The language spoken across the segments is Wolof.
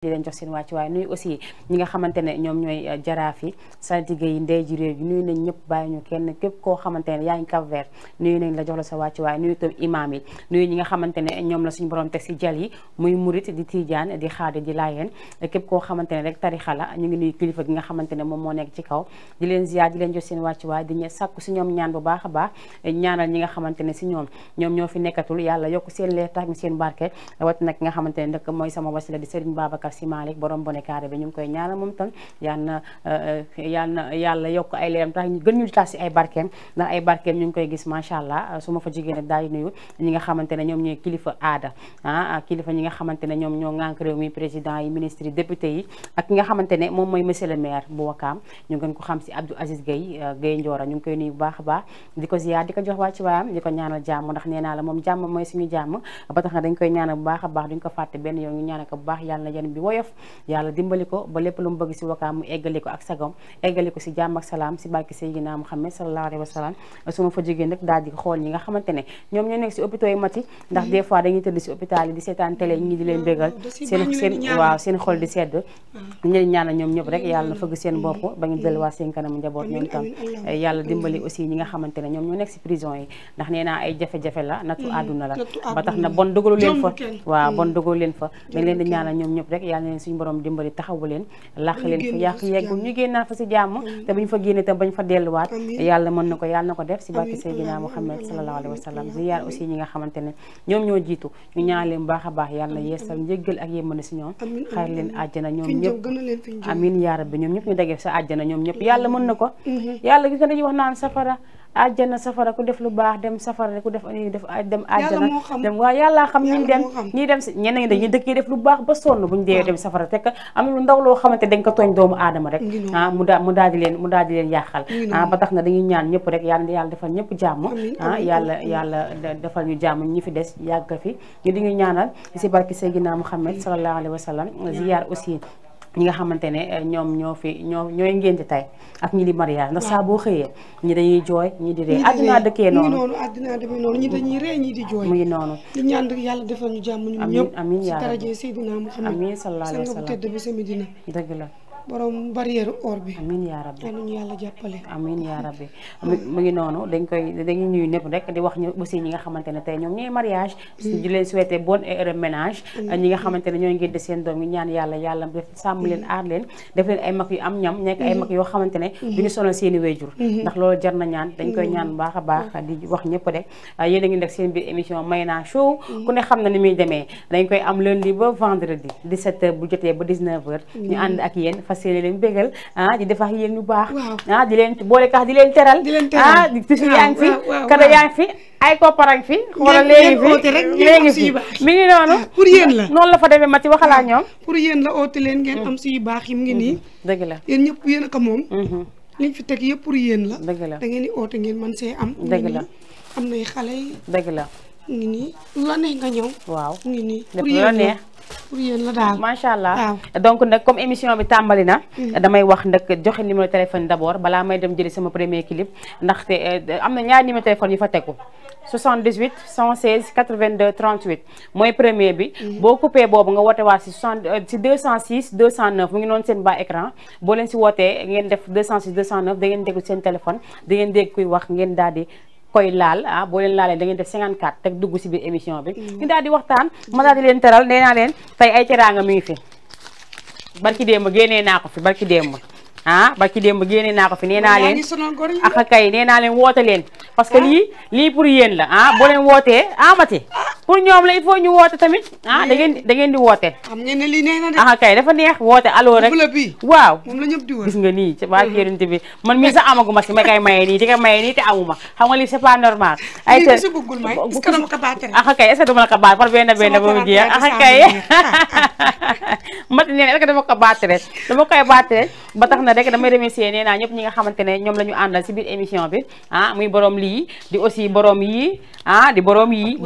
di leen jox seen wàcc waaye nuyu aussi ñi nga xamante ne ñoom ñooy jaraaf yi saltige yi ndey ji réew bi nuyu nañ ñëpp bàyyi ñu kenn képp koo xamante ne yaa ngi Cap Vert nuyu nañ la jox la sa wàcc waaye nuyu itam imaam yi nuyu ñi nga xamante ne ñoom la suñu borom teg si jal yi muy murit di tijaan di xaadir di laayeen képp koo xamante ne rek tarixa la ñu ngi nuyu kilifa gi nga xamante ne moom moo nekk ci kaw di leen ziar di leen jox seen wàcc waaye di ñu sàkku si ñoom ñaan bu baax a baax ñaanal ñi nga xamante ne si ñoom ñoo fi nekkatul yàlla yokk seen leer tax mi seen barke wat nag nga xamante ne nag mooy sama wasila di Serigne Babacar Sy Malick borom bone carré bi ñu ngi koy ñaanal moom tam yal na yàlla yokk ay leeram tax gën ñu di tas si ay barkeem ndax ay barkeem ñu ngi koy gis macha allah su ma fa jigéen nag daal di nuyu ñi nga xamante ne ñoom ñooy kilifa aada kilifa ñi nga xamante ne ñoom ñoo ŋànk réew mi président yi ministre yi député yi ak ki nga xamante ne moom mooy monsieur le maire bu Wakaam ñu gën ko xam si Abdou Aziz Gueye Ndiora ñu ngi koy nuyu bu baax a baax di ko ziar di ko jox wàcc waayam di ko ñaanal jàmm ndax nee naa la moom jàmm mooy suñu jàmm ba tax na dañ koy ñaanal bu baax a baax duñ ko fàtte benn yoon ñu ñaanal ko bu baax yàlla na yan bi woyof yàlla dimbali ko ba lépp lu mu bëgg si Wakaam mu eggali ko ak sagom eggali ko si jàmm ak salaam si barke Seydina Muhammad sallallahu alayhi wa sallam su ma fa jógee nag daal di xool ñi nga xamante ne ñoom ñoo nekk si hôpitaux yi mati ndax des fois dañuy tëdd si hôpital yi di seetaan télé ñi di leen bégal seen xol di sedd ñu leen ñaanal ñoom ñëpp rek yàlla na fëgg seen bopp ba ñu delluwaat seen kanam njaboot ñoom tam yàlla dimbali aussi ñi nga xamante ne ñoom ñoo nekk si prison yi ndax nee naa ay jafe-jafe la nattu àdduna la ba tax na bon dogalu leen fa waaw bon dogalu leen fa dañ leen di ñaanal ñoom ñëpp rek yàlla na leen suñu borom dimbali taxawu leen làq leen fa yàq yeggul ñu génnaa fa si jàmm te bu ñu fa génne tam bañ fa delluwaat yàlla mën na ko yàlla na ko def si barke Seydina Muhammad sallallahu alayhi wa sallam ziyaar aussi ñi nga xamante ne ñoom ñoo jiitu ñu ñaan leen baax a baax yàlla na yeesal njëggal ak yémmane si ñoom xaar leen àjjana ñoom ñëpp amin yaa rabbi ñoom ñëpp ñu dagee sa àjjana ñoom ñëpp yàlla mën na ko yàlla gis nga dañuy wax naan safara àjjana safara ku def lu baax dem safara ku def dem àjjana dem waaw yàllaa xam ñi dem si ñenn ñi dañuy dëkkee def lu baax ba sonn buñu dee dem safara te am lu ndaw loo xamante dañ ko tooñ doomu aadama rek mu daal di leen yàqal ba tax na dañuy ñaan ñëpp rek yàlla defal ñëpp jàmm yàlla defal ñu jàmm ñi fi des yàgg fi ñu di ñu ñaanal si barki Seydina Muhammad sallallahu alayhi wa sallam ziyaar aussi ñi nga xamante ne ñoom ñooy ngénte tey ak ñi di mariage ndax saa boo xëyee ñi dañuy jooy ñi di ree àddina dëkkee noonu àddina demee noonu ñi dañuy ree ñi di jooy mu ngi noonu di ñaan rek yàlla defal ñu jàmm ñun ñëpp amiin si daraje Seydina Muhammad amiin sallallahu alayhi wa sallam tëdd bi sa Medina dëgg la borom barrière or bi amiin yaa rabbi ñu yàlla jàppale amiin yaa rabbi mu ngi noonu dañuy nuyu ñëpp rek di wax ñu aussi ñi nga xamante ne tey ñoom ñooy mariage di leen souhaiter bonne et heureux ménage ñi nga xamante ne ñooy ngénte seen doom yi ñaan yàlla def sàmm leen aar leen def leen ay mag yu am ñam nekk ay mag yoo xamante ne du ñu sonal seeni wéjur ndax loolu jar na ñaan dañ koy ñaan baax a baax di wax ñëpp rek yéen a ngi def seen biir émission Mayna Show ku ne xam na ni muy demee dañ koy am lundi ba vendredi 17h bu jotee ba 19h ñu ànd ak yéen séene leen bégal di def ak yéen ñu baax di leen boole kax di leen teral di tusi yaa ngi fi kada yaa ngi fi ay kopparang fi xoolal léegi fi mi ngi noonu pour yéen la noonu la fa demee mati waxalaa ñoom pour yéen la oote leen ngeen am si yu baax yi mu ngi nii dëgg la yéen ñëpp yéen a ko moom liñ fi teg yëpp pour yéen la dëgg la da ngeen di oote ngeen mën see am dëgg la am nay xale yi dëgg la ngi nii lu la neex nga ñëw waaw ngi nii pour yéen pour yéen la daal macha allah donc nag comme émission bi tàmbali na damay wax nag joxe numéro téléphone d'abord balaa may dem jëli sama premier clip ndaxte am na ñaari numéro téléphone yu fa tegu 78 116 82 38 mooy premier bi boo coupé boobu nga woote waa si 206 209 mu ngi noonu seen bas écran boo leen si wootee ngeen def 206 209 da ngeen déglu seen téléphone da ngeen dégg kuy wax ngeen daal di koy laal boo leen laalee da ngeen def 54 teg dugg si biir émission bi ñu daal di waxtaan ma daal di leen teral nee naa leen tey ay teraanga mi ngi fi barki démb génnee naa ko fi barki démb génnee naa ko fi nee naa leen ak kay nee naa leen woote leen parce que lii pour yéen la boo leen wootee mati pour ñoom la il faut ñu woote tamit da ngeen di woote xam ngeen ne lii neex na de kay dafa neex woote allo rek waaw moom la ñëpp di wër gis nga nii ci barke Yonent bi man mii sax amaguma si ma koy maye nii di ko maye nii te amuma xam nga lii c'est pas normal ay te su bëggul may est-ce que dama ko baatare kay est-ce que dama la ko baat par benn ba mu jeex kay mati nee est-ce que dama ko baatare dama koy baatare ba tax na rek damay remercier nee naa ñëpp ñi nga xamante ne ñoom la ñu àndal si biir émission bi muy borom lii di aussi borom yi di borom yi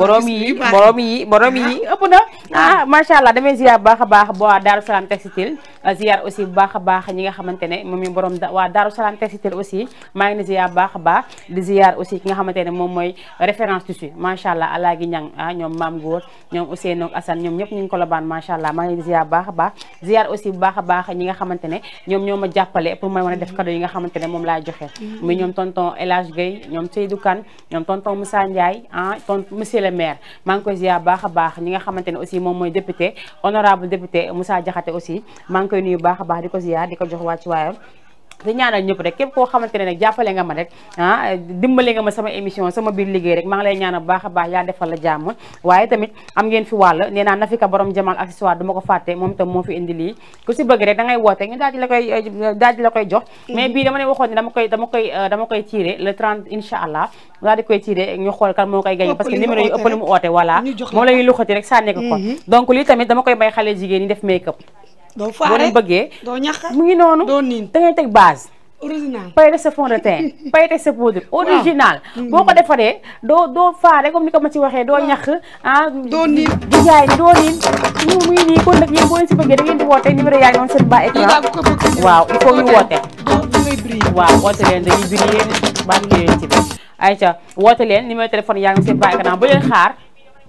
ëpp na macha allah damay ziar bu baax a baax waa Darou Salam Textile ziar aussi bu baax a baax ñi nga xamante ne moom mi borom waa Darou Salam Textile aussi maa ngi ni ziar bu baax a baax di ziar aussi ki nga xamante ne moom mooy référence tissu macha allah alaa gi ñang ñoom Maam Góor ñoom Ousseynou Assane ñoom ñëpp ñu ngi ko la baan macha allah maa ngi ni ziar bu baax a baax ziar aussi bu baax a baax ñi nga xamante ne ñoom ñoo ma jàppale pour ma mën a def cadeau yi nga xamante ne moom laa joxe muy ñoom tonton El Hadj Gueye ñoom Seydou Kane ñoom tonton Moussa Ndiaye monsieur le maire maa ngi koy ziar baax a baax ñi nga xamante ne aussi moom mooy député honorable député Moussa Diakhaté aussi maa ngi koy nuyu baax a baax di ko ziar di ko jox wàcc waayam di ñaanal ñëpp rek képp koo xamante ne nag jàppale nga ma rek dimbale nga ma sama émission sama biir liggéey rek maa ngi lay ñaanal bu baax a baax yaa defal la jàmm waaye tamit am ngeen fi wàll nee naa Nafika borom jamal accessoire du ma ko fàtte moom itam moo fi indi lii ku si bëgg rek da ngay woote ñu daal di la koy jox mais bii dama ne waxoon ne dama koy tiré le 30 incha allah daal di koy tiré ñu xool kan moo koy gagné parce que numéro yi ëpp li mu oote voilà moom la ñuy luxati rek sànni ko donc lii tamit dama koy may xale jigéen ñi def make up doo faare boo leen bëggee doo ñax mu ngi noonu doo niin da ngay teg base original payte sa fond de teint payte sa poudre original boo ko defaree doo faare comme ni ko ma ci waxee doo ñax doo niin di jaay ni doo niin ñu muy nii kon nag yéen boo leen si bëggee da ngeen di woote numéro yaa ngi noonu seen bas écran waaw il faut ñu woote waaw woote leen dañuy briller baa ngi leen ci bi ayca woote leen numéro téléphone yaa ngi seen bas écran bu leen xaar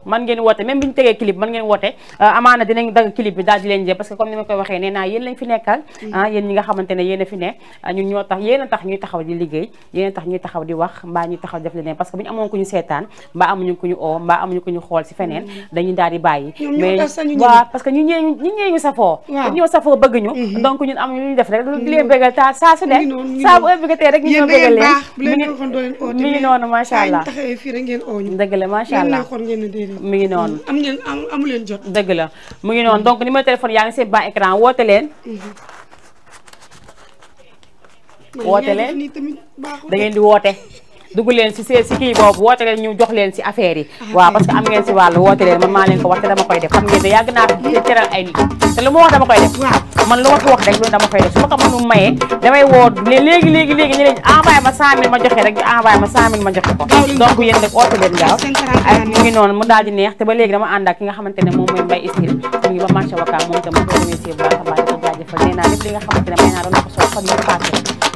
man ngeen woote même bi ñu tegee clip man ngeen woote amaana dinañ dagg clip bi daal di leen jël parce que comme ni ma koy waxee nee naa yéen lañ fi nekkal yéen ñi nga xamante ne yéen a fi ne ñun ñoo tax yéen a tax ñuy taxaw di liggéey yéen a tax ñuy taxaw di wax mbaa ñuy taxaw def leneen parce que bu ñu amoon ku ñu seetaan mbaa amuñu ku ñu oo mbaa amuñu ku ñu xool si feneen dañuy daal di bàyyi mais waaw parce que ñu ñee ñu safoo ñoo safoo bëgg ñu donc ñun amuñu lu ñu def rek lu leen bëggal ta saa su ne saa bu ëbbëgatee rek ñu ñoo bëggal leen mi ngi noonu macha allah dëgg la macha allah mi ngi noonu amu leen jot dëgg la mu ngi noonu donc numéro téléphone yaa ngi seen bas écran woote leen da ngeen di woote dugg leen si kii boobu woote leen ñu jox leen si affaire yi waaw parce que am ngeen si wàllu woote leen man maa leen ko wax te dama koy def xam ngeen ne yàgg naa fi teral ay nit te lu ma wax dama koy def man lu ma fi wax rek loolu dama koy def su ma ko mënu mayee damay woo léegi ñu leen envoyé ma 100000 ma joxe rek envoyé ma 100000 ma joxe ko donc yéen nag woote leen gaaw ay mu ngi noonu mu daal di neex te ba léegi dama ànd ak ki nga xamante ne moom mooy Mbaye Style mu ngi ba marché Wakaam moom itam ma koy remercier bu baax a baax di ko jaajëfal nee naa lépp li nga xamante ne may naa doon na ko sol fan yi passé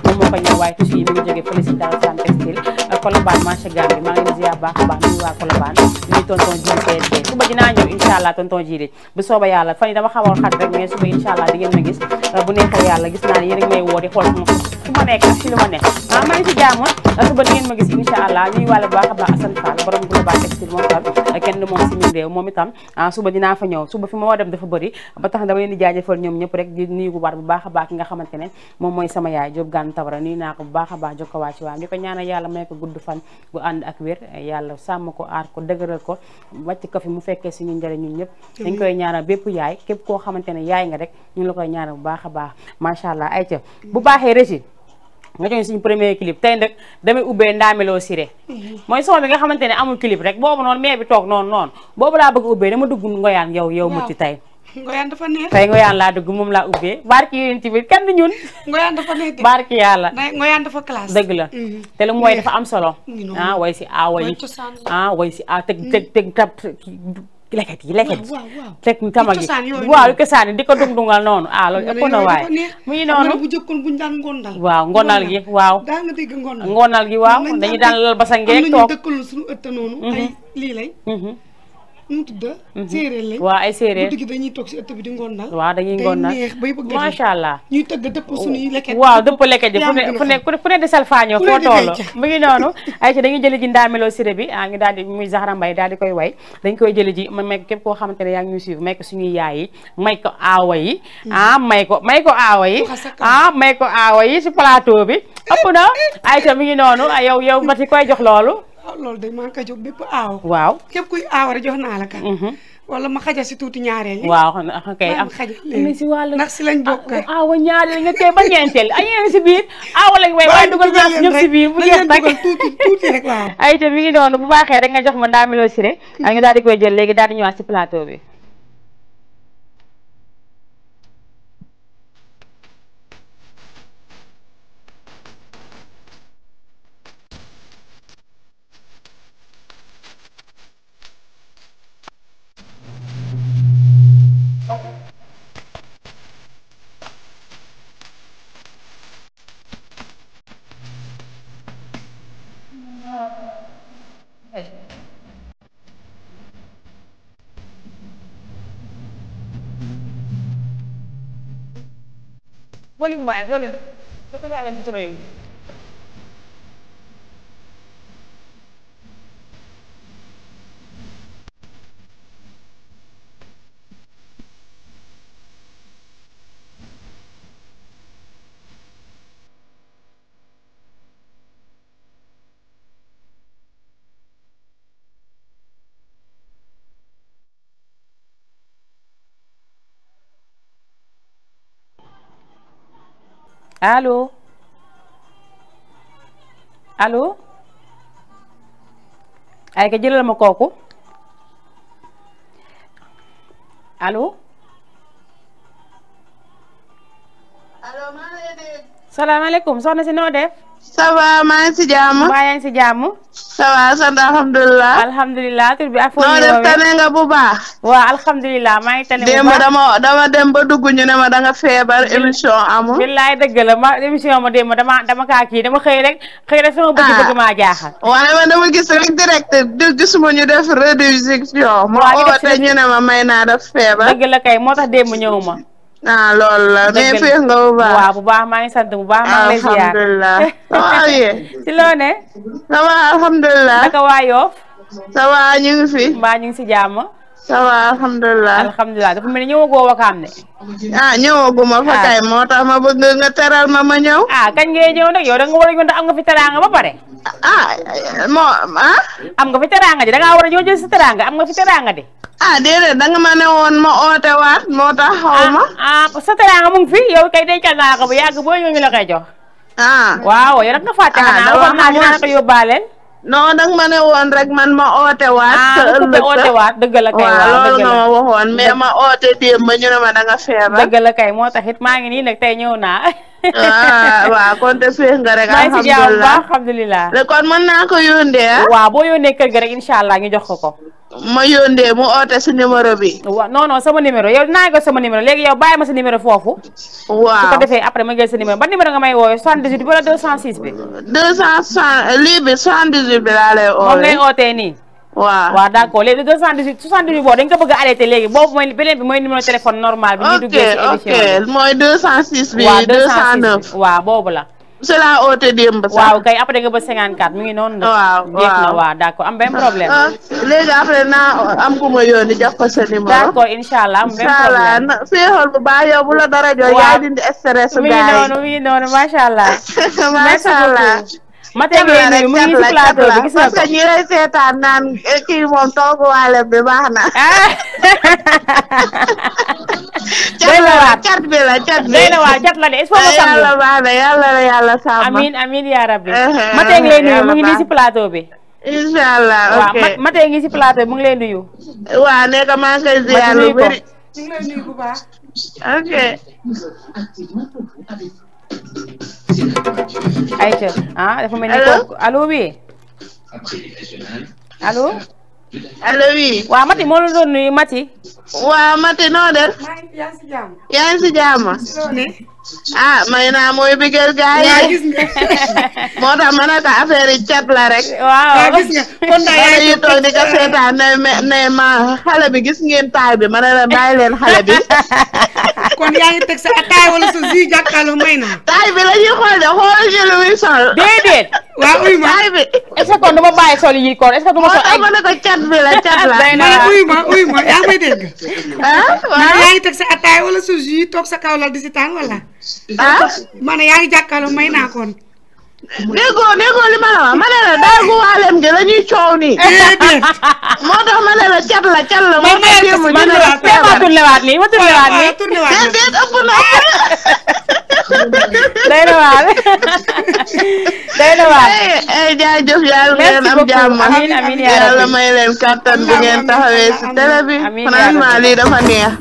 moom moo ko ñëw waaye tusi yi mi ngi jógee fële si Dar Salam Textile Colobane marché Gambie maa ngi leen di ziar baax a baax nuyu waa Colobane nuyu tonton Jili CSD suba dinaa ñëw incha allah tonton Jili bu sooba yàlla fan yi dama xamoon xat rek mais suba incha allah di ngeen ma gis bu neexee yàlla gis naa ne yéen a ngi may woo di xool fu ma nekk ak si lu ma nekk maa ngi si jaamoon suba di ngeen ma gis incha allah nuyu wàlla bu baax a baax Assane Fall borom Global Textile moom tam kenn du moom si min réew moom itam suba dinaa fa ñëw suba fi ma war dem dafa bëri ba tax dama leen di jaajëfal ñoom ñëpp rek di nuyu bu baax a baax ki nga xamante ne moom mooy sama yaay Diop Gane Tabara nuyu naa ko bu baax a baax jokko waa ci waam di ko ñaanal yàlla may ko gudd fan bu ànd ak wér yàlla sàmm ko aar ko dëgëral ko wàcc ko fi mu fekkee suñu njëriñ ñun ñëpp dañ koy ñaanal bépp yaay képp koo xamante ne yaay nga rek ñu la koy ñaanal bu baax a baax macha allah ay ca bu baaxee régi nga jox suñu premier clip tey nag damay ubbee Ndaameloo Siré mooy son bi nga xamante ne amul clip rek boobu noonu mais bi toog noonu boobu laa bëgg ubbee dama dugg ngoyaan yow mucci tey ngoyaan dafa neex tey ngoyaan laa dugg moom laa ubbee barki yéen ci biir kenn ñun ngoyaan dafa neex barki yàlla ngoyaan dafa classe dëgg la te lu mu woy dafa am solo way si awa yi way si a teg tab leket yi teg tamag yi waaw yu cosaan yi di ko dung-dungal noonu loolu ëpp na waaye mu ngi noonu bu jëkkoon buñu daan ngondal waaw ngonal gi waaw daa nga dégg ngonal gi waaw dañu daan lal basa ngeeg toog dëkkal suñu ëtt noonu ay lii lay nu mu tudd séeréer lañ waaw ay séeréer guddi gi dañuy toog si ëtt bi di ngondal waaw dañuy ngondal neex bay bëgg macha allah ñuy tëgg dëpp suñuy leket waaw dëpp leket ji ku ne di salfaañoo foo toll mu ngi noonu ay ci dañuy jëli ji Ndaameloo Siré bi ngi daal di muy Zahra Mbaye daal di koy way dañ koy jëli ji ma may képp koo xamante ne yaa ngi ñuy suivre may ko suñuy yaay yi may ko aawa yi may ko aawa yi may ko aawa yi si plateau bi ëpp na ay ca mi ngi noonu yow ba ti koy jox loolu loolu de maa ngi koy jox bépp aaw waaw képp kuy aaw rek jox naa la ka wala ma xaja si tuuti ñaareel yi waaw kay am xaja si wàllu ndax si lañ bokk aawa ñaareel nga tey ba ñeenteel ay yéen si biir aawa lañ way waaye dugal naa ñëpp si biir bu jeex tak tuuti rek waaw ay te mi ngi noonu bu baaxee rek nga jox ma Ndaameloo Siré nga daal di koy jël léegi daal di ñëwaat si plateau bi volume baay volume dafa gaa leen tuno yi allo allo ay ka jëlal ma kooku allo allo maa ngi lay dégg. salaamaaleykum soxna si noo def ça va maa ngi si jàmm. mbaa yaa ngi si jàmm ça va sant alhamdulilah. alhamdulilah tur bi ak foo noo def tane nga bu baax. waaw alhamdulilah maa ngi tane bu démb baax dama dem ba dugg ñu ne ma da nga feebar émission amul. billaay dëgg la ma émission ma démb dama kaa kii dama xëy rek sama bëgg maa jaaxal waaye man dama gis rek direct gisuma ñu def rediffusion. ma oote ñu ne ma may naa def feebar. dëgg la kay moo tax démb ñëw ma loolu la mais féex nga bu baax. waaw bu baax maa ngi sant bu baax maa ngi lay ziar alhamdulilah. ça va yéen. si loo ne ça va alhamdulilah. naka waa Yoff ça va ñu ngi fi. mbaa ñu ngi si jàmm ça va alhamdulilah. alhamdulilah dafa mel ni ñëwagoo Wakaam ne ñëwaguma fa kay moo tax ma bëgg nga teral ma ñëw. kañ ngay ñëw nag yow da nga war a ñëw ndax am nga fi teraanga ba pare am nga fi teraanga ji da ngaa war a ñëw jël si teraanga am nga fi teraanga de déedéet da nga ma ne woon ma oote waat moo tax xaw ma. sa teraanga mu ngi fi yow kay dencal naa ko bu yàgg boo ñëw ñu la koy jox. waaw yow nag nga fàtte xanaa waxoon naa dinaa ko yóbbaaleel. non da nga ma ne woon rek man ma oote waat. oote waat dëgg la kay. waaw loolu nga ma waxoon mais ma oote démb ñu ne ma da nga feebar. dëgg la kay moo tax it maa ngi nii nag tey ñëw naa. waaw kon te feex nga rek. alhamdulilah kon mën naa ko yóndee waaw boo yónnee kër ga rek incha allah ñu jox ko. ma yóndee mu oote si numéro bi. waaw non sama numéro yow dinaa ko sama numéro léegi yow bàyyi ma sa numéro foofu. waaw su ko defee après ma jël sa numéro ba numéro nga may woowee 78 bi wala 206 bi. 200 lii bi 78 bi laa lay oowee. moom ngay ootee nii. waaw d'accord léegi 218 78 boobu dañ ko bëgg a arrêté léegi boobu mooy beneen bi mooy numéro téléphone normal bi. ñuy duggee ci émission bi mooy 206 bi. 209 waaw boobu la. c'est la oote démb sax. waaw kay après nga ba 54 mi ngi noonu. waaw d'accord am benn problème. léegi après naa am ku ma yónni jox ko sa numéro. d'accord incha allah am benn problème. féexal bu baax yow bu la dara jox. yaa dindi stress su gars yi mi ngi noonu macha allah. macha allah. Mate ngay nuyu mu ngi ci plateau bi gis nga ko parce que ñi lay seetaan naan kii moom tooguwaale bi baax na. cat bi la cat bi. cat la de est-ce que ma sàmm yàlla baax na yàlla la yàlla sàmm. amiin yaa rabbi. Mate ngay nuyu mu ngi nii ci plateau bi. incha allah ok waaw Mate ngi ci plateau bi mu ngi lay nuyu. waaw nee ko maa ngi koy ziar lu bëri. ñu ngi lay nuyu bu baax. ok. ayca dafa mel ni kooku allo oui allo. allo oui. waaw Mati moo la doon nuyu Mati. waaw Mati noo def. yaa ngi si jàmm. yaa ngi si jàmm. may naa mooy bigal gaay yi. moo tax ma ne ko affaire yi cat la rek. waaw gis nga kon daal yaa ngi toog di ko seetaan ne ma xale bi gis ngeen taay bi ma ne leen bàyyi leen xale bi. kon yaa ngi teg sa taay wala sa zi jàkkaarloo may na. taay bi la ñuy xool de xoolal ci lu muy sol. déedéet. waaw uy ma taay bi. est-ce que kon du ma bàyyi sol yi kon est-ce que du ma sol ay. ma ne ko cat bi la cat la. uy ma yaa ngi may dégg. waaw yaa ngi teg sa taay wala sa zi toog sa kaw lal di si taan wala. ma ne yaa ngi jàkkaarloo may naa kon. déggoo li ma la wax ma ne la daagu waaleem gi la ñuy coow nii. moo tax ma ne la cat la moo tax démb ñu ne la feebar ma tourné waat nii déedéet ëpp na day na waar jaajëf yàlla ngeen am jàmm amiin yàlla may leen kattan bu ngeen taxawee si télé bi franchement lii dafa neex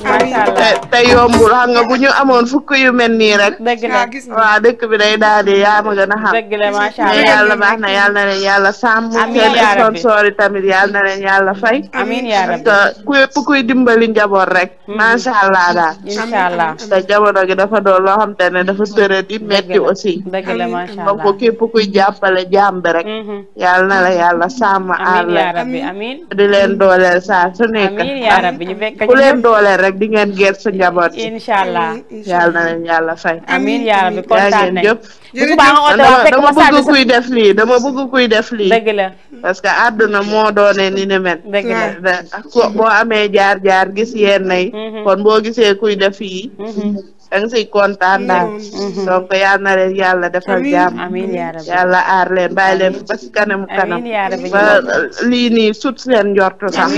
te yombul xam nga bu ñu amoon fukk yu mel nii rek waaw dëkk bi day daal di yaa ma gën a xam mais yàlla baax na yàlla na leen yàlla sàmm seen sponsor yi tamit yàlla na leen yàlla fay parce que képp kuy dimbali njaboot rek macha allah daal incha allah te jamono gi dafa doon loo xam te ne dafa tëradi metti aussi dëgg la macha donc allah képp kuy jàppale jaam bi rek yàlla na la yàlla sàmm aar amiin yaa la rabbi amiin di leen dooleel saa su nekk amiin yaa rabbi ñu fekk ku leen dooleel rek di ngeen geer sa njaboot yi incha allah yàlla na leen yàlla fay amiin yaa rabbi yaa kontaan ngeen nañ jëf bu subaa nga oote waa fekk dama ma bëgg kuy def lii dama bëgg kuy def lii dëgg la parce que àdduna moo doone ni ni mel dëgg la boo amee jaar-jaar gis yenn yi kon boo gisee kuy def yi da nga siy kontaan daal donc yal na leen yàlla defal jàmm amiin yaa rabbi yàlla aar leen bàyyi leen ba si kanam amiin yaa rabbi ba lii nii sut seen njortu sax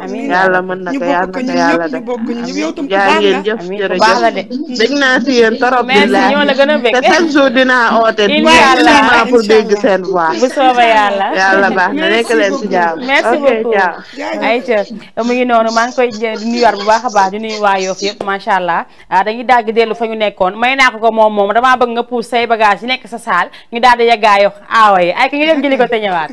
amiin yàlla mën na ko yàlla na ko yàlla def jaa ngeen jëf baax la de jërëjëf dégg naa si yéen torop merci ñoo la gën a bëgg te chaque jour dinaa oote Inch'Allah. pour dégg seen voix bu soobee yàlla yàlla baax na nekk leen si jàmm merci ok beaucoup ciao Aïcha mu ngi noonu maa ngi koy di nuyuwaat bu baax a baax di nuyu waa Yoff yëpp macha allah dañuy daal di dellu fa ñu nekkoon may naa ko moom damaa bëgg nga puus say bagage yi nekk sa saal ñu daal di yeggaayo aawa yi ay ki ñu dem jëli ko te ñëwaat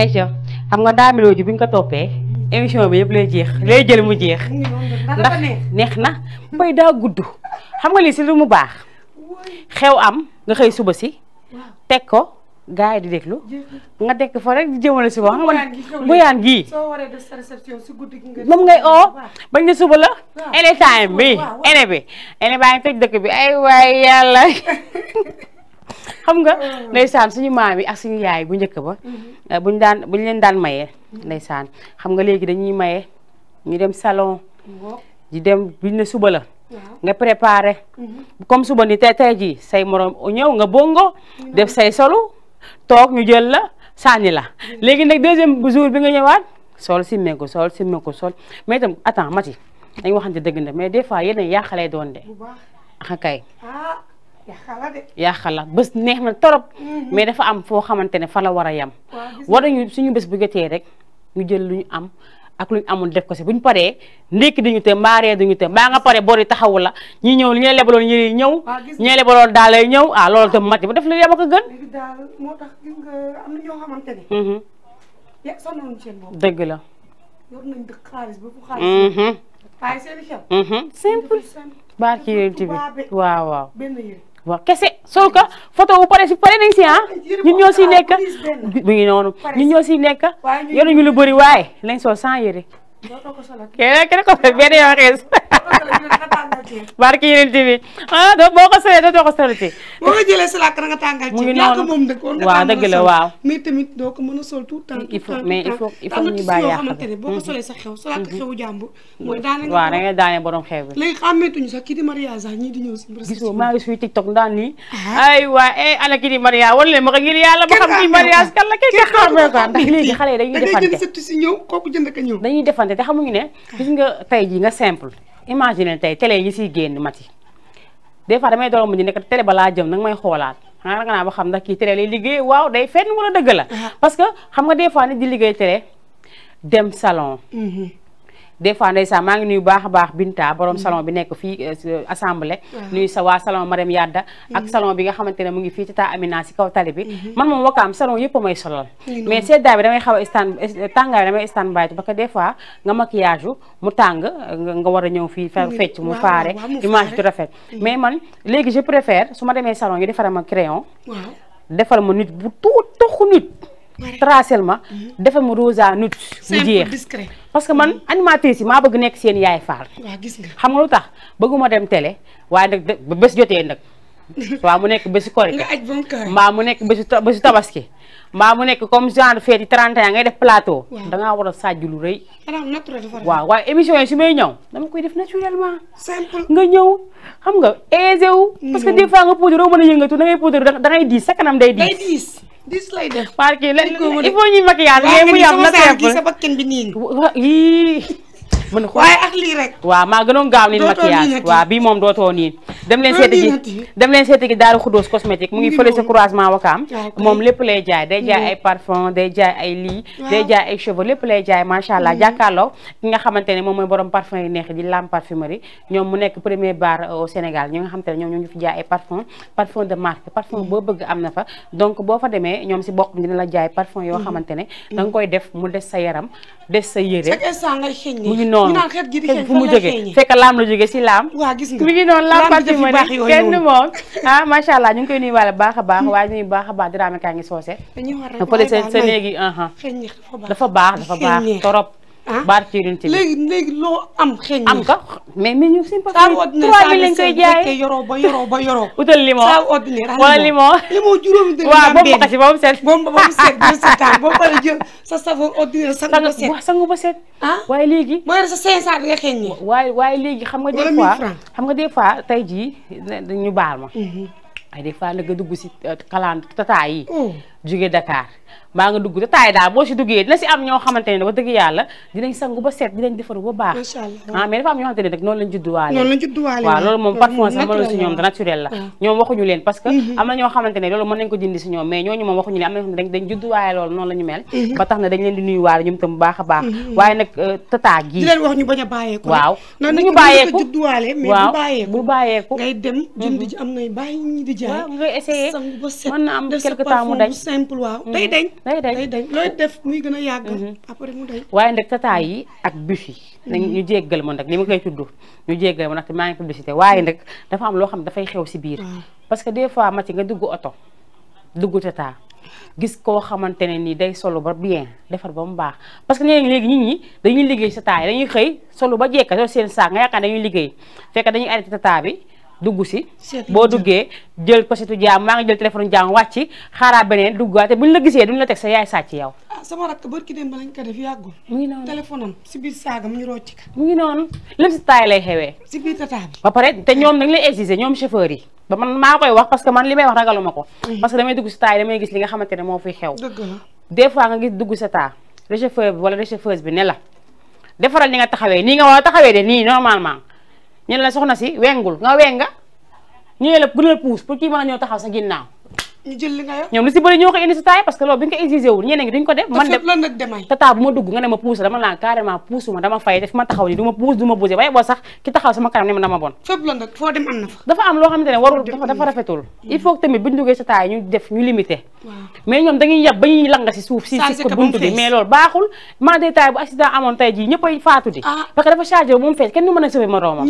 Aïcha xam nga daamiloo ji buñ ko toppee émission bi yëpp lay jeex lay jël mu jeex ndax neex na bay daa gudd xam nga lii si lu mu baax xew am nga xëy suba si teg ko gars yi di déglu nga tekk fa rek di jëmale suba xam nga buyaan gii moom ngay oo bañ ne suba la anytime bi ene baa ngi toj dëkk bi ay waay yàlla xam nga ndeysaan suñu maam yi ak suñu yaay bu njëkk ba buñ leen daan mayee ndeysaan xam nga léegi dañuy maye ñu dem salon di dem buñ ne suba la nga préparé comme suba ni tey jii say morom ñëw nga bongo def say solu toog ñu jël la sànni la léegi nag deuxième jour bi nga ñëwaat sol simmeeku sol mais itam attends Mati dañ waxante dëgg na mais des fois yeneen yàqalee doon de axa kay yàqala bés neex na torop mais dafa am foo xamante ne fa la war a yem waruñu suñu bés bu jotee rek ñu jël lu ñu am ak lu ñu amul def ko si buñ paree ndékki dañu te mbaaree dañu te mbaa nga pare bori taxawu la ñi ñëw li ñu lebaloon ñi ñëw ñi lebaloon daal lay ñëw loolu tam Mati ba def la yem ak a gën moo tax gis nga am na ñoo xamante ne sonnoon seen bopp dëgg la yor nañ dëkk xaalis ba fu xaalis waaye seen xew simple barki yéen bi waaw benn yéen waaw kese soo ko photo bu pare nañ si ñun ñoo si nekk bu ngi noonu ñun ñoo si nekk yoruñu lu bëri waaye lañ sol sans yére kenn ko benn yoo xees barki yeneen bi boo ko solee doo ko solati boo ko jëlee sa làkk nga tàngal ci yaa ko moom dëkk waaw dëgg la waaw mais tamit doo ko mën a sol tout temps il faut ñu bàyyi yàq xamante ne boo ko solee sa xew sa làkk xewu jàmbur mooy daane waaw da ngay daane borom xew bi léegi xàmmeetuñu sax kii di mariage sax ñii di ñëw si gisoo maa ngi suy TikTok daan nii ay waa ana kii di mariage wala leen ma ko ngir yàlla ba xam kii mariage kan la kii xamee ko ndax léegi xale yi dañuy defante si ñëw kooku jënd ka ñëw dañuy defante te xamuñu ne gis nga tey ji nga simple imagine tey télé yi siy génn Mati des fois damay doon mu di nekk télé balaa jëm nag may xoolaat xanaa nga naa ba xam ndax kii télé lay liggéey waaw day fenn wala dëgg la parce que xam nga des fois nit di liggéey télé dem salon des fois ndeysaan maa ngi nuyu baax a baax Binta borom salon bi nekk fii assemblée nuyu sa waa salon Marème Yadda ak salon bi nga xamante ne mu ngi fii ci ta Amina si kaw tali bi man moom wakaam salon yëpp may solal mais seddaay bi damay xaw a tàngaay bi damay stand by parce que des fois nga maquillage mu tàng nga war a ñëw fii fecc mu faare image du rafet mais man léegi je préfère su ma demee salon yi defal ma crayon defal ma nit bu tuuxu nit tracel ma defal ma rosa nut mu jeex parce que man animatrice yi maa bëgg nekk seen yaay faal xam nga lu tax bëgguma dem télé waaye nag ba bés jotee nag waaw mu nekk bési korité mbaa mu nekk bési tabaski mbaa mu nekk comme genre fête yi 31 ngay def plateau dangaa war a sàjj lu rëy waaw waaye émission yi su may ñëw dama koy def naturellement nga ñëw xam nga aisé wu parce que des fois nga poudre doo mën a yëngatu da ngay poudre da ngay diis sa kanam day diis dis lay def parce que il faut ñuy maquillage mais mu yam na simple sa bakkan bi niin mën waaye ak lii rek waaw maa gënoon gaaw niin maquillage waaw bii moom dootoo niin dem leen seeti gi Daaru Xudoos cosmétique mu ngi fële sa croisement Wakaam moom lépp lay jaay day jaay ay parfum day jaay ay lii day jaay ay cheveux lépp lay jaay macha allah jàkkaarloo ki nga xamante ne moom mooy borom parfum yi neex di Lam Parfumerie ñoom mu nekk premier bar au Sénégal ñi nga xamante ne ñoom ñoo ñu fi jaay ay parfum de marque parfum boo bëgg am na fa donc boo fa demee ñoom si bokk dina la jaay parfum yoo xamante ne da nga koy def mu des sa yaram des sa yére mu ngi noonu fu mu jógee fekk laam la jógee si laam mi ngi noonu Lam Parfumerie kenn moom macha allah ñu ngi koy nuyu wàlle baax a baax waaye nuyu baax a baax Dramé kaa ngi soose fële sa léegi dafa baax torop baar ci rinti léegi loo am xeeñ am ka mais ñu si pa 3000 lañ koy jaay yoroo ba yoroo utal limon wala limon juróomi dërëm waaw boobu kasi ba mu set boo pare jël sa savon ordinaire sangu ba set waaye léegi boo yore sa 500 bi nga xeeñ ñi waaye léegi xam nga des fois tey jii ñu baal ma ay des fois nag nga dugg si kalaan tata yi jóge Dakar mbaa nga dugg tataay daal boo si duggee dina si am ñoo xamante ne wax dëgg yàlla dinañ sangu ba set dinañ defaru ba baax mais dafa am ñoo xamante ne nag noonu lañ judduwaale waaw loolu moom parfois sax mënul si ñoom da naturel la ñoom waxuñu leen parce que am na ñoo xamante ne loolu mën nañ ko dindi si ñoom mais ñooñu moom waxuñu leen am na ñoo xamante ne dañ judduwaale loolu noonu la ñu mel ba tax na dañ leen di nuyuwaale ñoom tam bu baax a baax waaye nag tata gi di leen wax ñu bañ a bàyyeeku waaw ñu bàyyeeku judduwaale mais bu bàyyeeku ngay dem jënd ji am nay bàyyi ñi di jaay ngay essayer mën na am quelque temps mu dañ simple waaw day dañ looy def muy gën a yàgg après mu dañ waaye nag tata yi ak bus yi ñu jéggal ma nag li ma koy tudd ñu jéggal ma nag maa ngi publicité waaye nag dafa am loo xam ne dafay xew si biir parce que des fois ma ci nga dugg oto dugg tata gis koo xamante ne nii day solo ba bien defar ba mu baax parce que léegi nit ñi dañuy liggéey si tata yi dañuy xëy solo ba jekka soo seen saak nga yaakaar dañuy liggéey fekk dañuy arrêté tata bi dugg si boo duggee jël posetu jaam maa ngi jël téléphone jaam wàcc xaaraa beneen duggaat te buñ la gisee duñ la teg sa yaay sàcc yow sama rakk barki dem ba lañ ko def yàggul mu ngi noonu téléphone am si biir saagam ñu rocc ka mu ngi noonu lépp si taay lay xewee si biir tata bi ba pare te ñoom dañ lay exiger ñoom chauffeur yi ba man maa koy wax parce que man li may wax ragaluma ko parce que damay dugg si taay damay gis li nga xamante ne moo fiy xew des fois nga gis dugg sa taa le chauffeur bi wala le chauffeuse bi ne la defaral ni nga taxawee nii nga war a taxawee de nii normalement ñu la soxna si wengul nga wenga ñu la gënal puus pour kii mën a ñëw taxaw sa ginnaaw ñu jël li nga yor ñoom lu si bëri ñoo ko indi si taay parce que loolu bi nga ko exigé wul ñeneen ñi duñ ko def man de tata bu ma dugg nga ne ma puus dama naan carrément puusuma dama fay def ma taxaw ni du ma puus du ma bougé waaye boo sax ki taxaw sama kanam ne ma dama bon fépp la nag foo dem am na fa dafa am loo xamante ne warul dafa rafetul il faut que tamit buñ duggee si taay ñu def ñu limité mais ñoom dañuy yab ba ñuy lang si suuf si ko buntu bi mais loolu baaxul man de taay bu accident amoon tey jii ñëpp ay faatu di parce que dafa chargé bu mu fees kenn du mën a sauver moroomam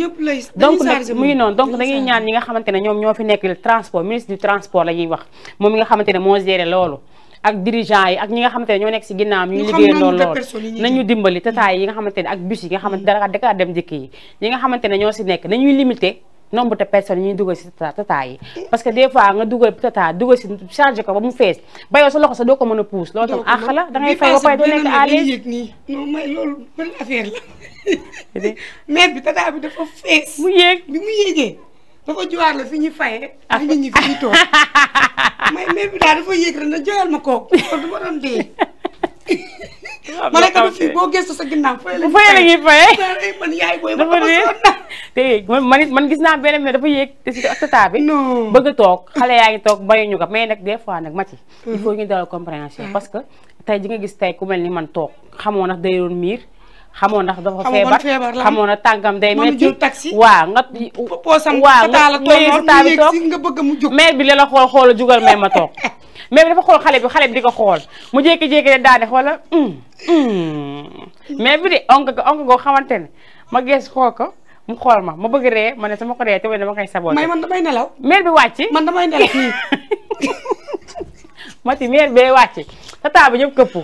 donc nag mu ngi noonu donc dañuy ñaan ñi nga xamante ne ñoom ñoo fi nekk transport ministre du transport la ñuy wax moom mi nga xamante ne moo géré loolu ak dirigeant yi ak ñi nga xamante ne ñoo nekk si ginnaaw ñu liggéey loolu nañu dimbali tataay yi nga xamante ne ak bus yi nga xamante Dakar dem dikk yi ñi nga xamante ne ñoo si nekk nañuy limité nombre de personnes yi ñuy dugal si tata yi parce que des fois nga dugal tata dugal si chargé ko ba mu fees ba yow sa loxo sa doo ko mën a puus loolu tam àq la da ngay fay ba pare doo nekk à l'aise non may loolu benn affaire la maire bi tata bi dafa fees mu yéeg bi mu yéegee dafa juwaar la fi ñuy fayee ak nit ñi fi ñuy toog may maire bi daal dafa yéeg rek na joyal ma kooku kon du ma doon dee ma ne ko fii boo gëstu sa ginnaaw fay la ñuy fayee man yaay booy dafa te man gis naa beneen mais dafa yéeg te si tata bi bëgg a toog xale yaa ngi toog bayuñu ko mais nag des fois nag mati il faut ñu dalal compréhension parce que tey ji nga gis tey ku mel ni man toog xamoo ndax day doon miir xamoon ndax dafa feebar xamoon na tànkam day metti waaw nga poosam waaw nga nga toog nga bëgg mu jóg maire bi la xool jugal may ma toog maire bi dafa xool xale bi di ko xool mu jékki-jékki de daane xoola maire bi de onk goo xamante ne ma gees xool ko mu xool ma bëgg ree ma ne sama ko ree te dama koy saboté may man damay nelaw maire bi wàcc man damay nelaw mati maire bi wàcc tata bi ñëpp këpp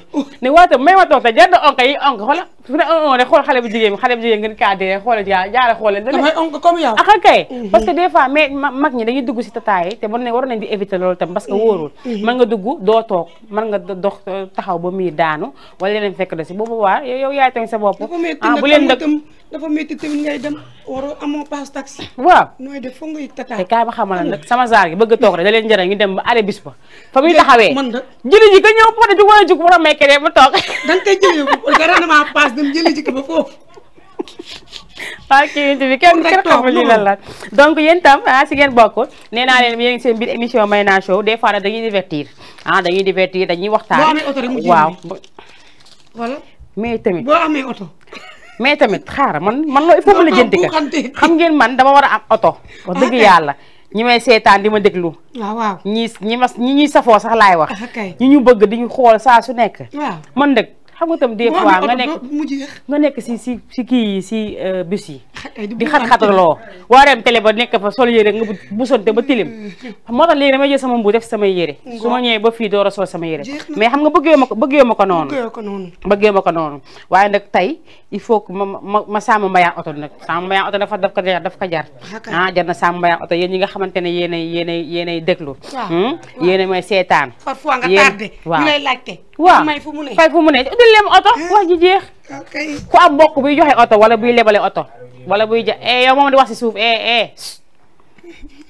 ne waata may ma toog te jar na onk yi onk xoola su ne rek xool xale bu jigéen ngeen cadré xoolal jaara xoolal damay onk comme yow ak kay parce que des fois mais mag ñi dañuy dugg si tata yi te war nañ di éviter loolu tam parce que wóorul mën nga dugg doo toog mën nga dox taxaw ba miir daanu wala leneen fekk da si boobu waa yow yaay tamit sa bopp bu leen dafa métti tamit ngay dem waroo amoo passe taxi waaw nooy def foog nga yëg tata te kaay ma xamal nag sama zaar gi bëgg a toog rek da leen jëral ñu dem ba arrêt bis ba fa muy taxawee jëli ji ka ñëw pote jug wala jug war a may keneen ma toog danga koy jëlee garantement passe dem jëli ji ko ba foofu ok bi kenn xamul li lan la donc yéen tam si ngeen bokk nee naa leen yéen seen biir émission Mayna Show des fois nag dañuy divertir dañuy waxtaan waaw voilà mais tamit boo amee oto mais tamit xaaral man loolu il faut ma la jënti ka xam ngeen man dama war a am oto wax dëgg yàlla ñi may seetaan di ma déglu waaw ñi ñuy safoo sax laay wax ñi ñu bëgg di ñu xool saa su nekk man dëgg xam nga tam des fois nga nekk si kii yi si bus yi di xat-xataloo waa dem télé ba nekk fa sol yére nga busonte ba tilim moo tax léegi damay jël sama mbu def samay yére su ma ñëwee ba fii door a sol sama yére mais xam nga bëggee ma ko noonu waaye nag tey il faut que ma sàmm mbayaan oto nag sàmm mbayaan oto daf ko jar jar na sàmm mbayaan oto yéen ñi nga xamante ne yéenay déglu yéena may seetaan parfois nga tardé ñu lay laajte waaw fay fu mu ne udul leen oto wax ji jeex ku am mbokk buy joxe oto wala buy lebale oto wala buy yow moom di wax si suuf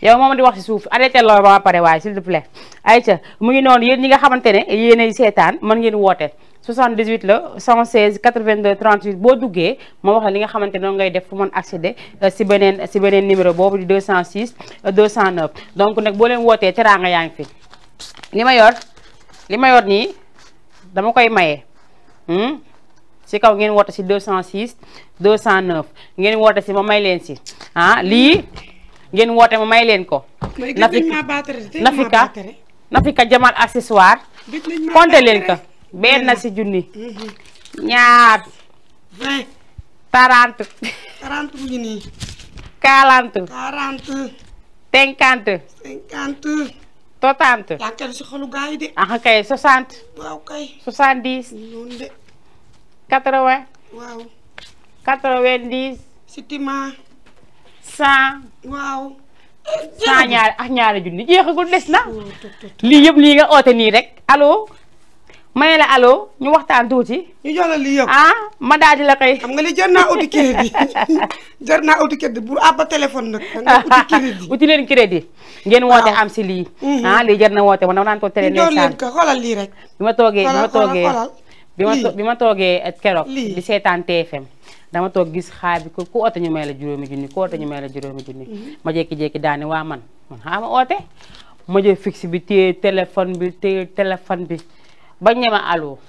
yow moom di wax si suuf arrêté loolu ba pare waaye s'il te plaît ayca mu ngi noonu yéen ñi nga xamante ne yéenay seetaan mën ngeen woote 78 la 116 82 38 boo duggee moo wax la li nga xamante ne noonu ngay def fu mën accéder si beneen numéro boobu di 206 209 donc nag boo leen wootee teraanga yaa ngi fi li ma yor nii dama koy maye si kaw ngeen woote si 206 209 ngeen woote si ma may leen si lii ngeen woote ma may leen ko Nafika Nafika Jamal accessoire compté leen ko benn si junni ñaar 20 30 40 mu ngi nii 40 40 50 50 60 yaa ngi si xolu gars yi de ah kay 60 waaw kay 70 noonu de 80 waaw 90 sitima 100 waaw 100 ñaari junni jeexagul des na lii yëpp lii nga oote nii rek allo may la allo ñu waxtaan tuuti ñu jox la lii yëpp ma daal di la koy xam nga li jar naa uti crédit jar naa uti crédit bu abba téléphone nag da nga uti crédit uti leen crédit ngeen woote am si lii lii jar na woote man dama naan ko tere ñu leen ko xoolal lii rek bi ma toogee keroog di seetaan TFM dama toog gis xaar bi ku oote ñu may la juróomi junni ku oote ñu may la juróomi junni ma jékki-jékki daane waa man xaama oote ma jël fixe bi téye téléphone bi ba ñema allo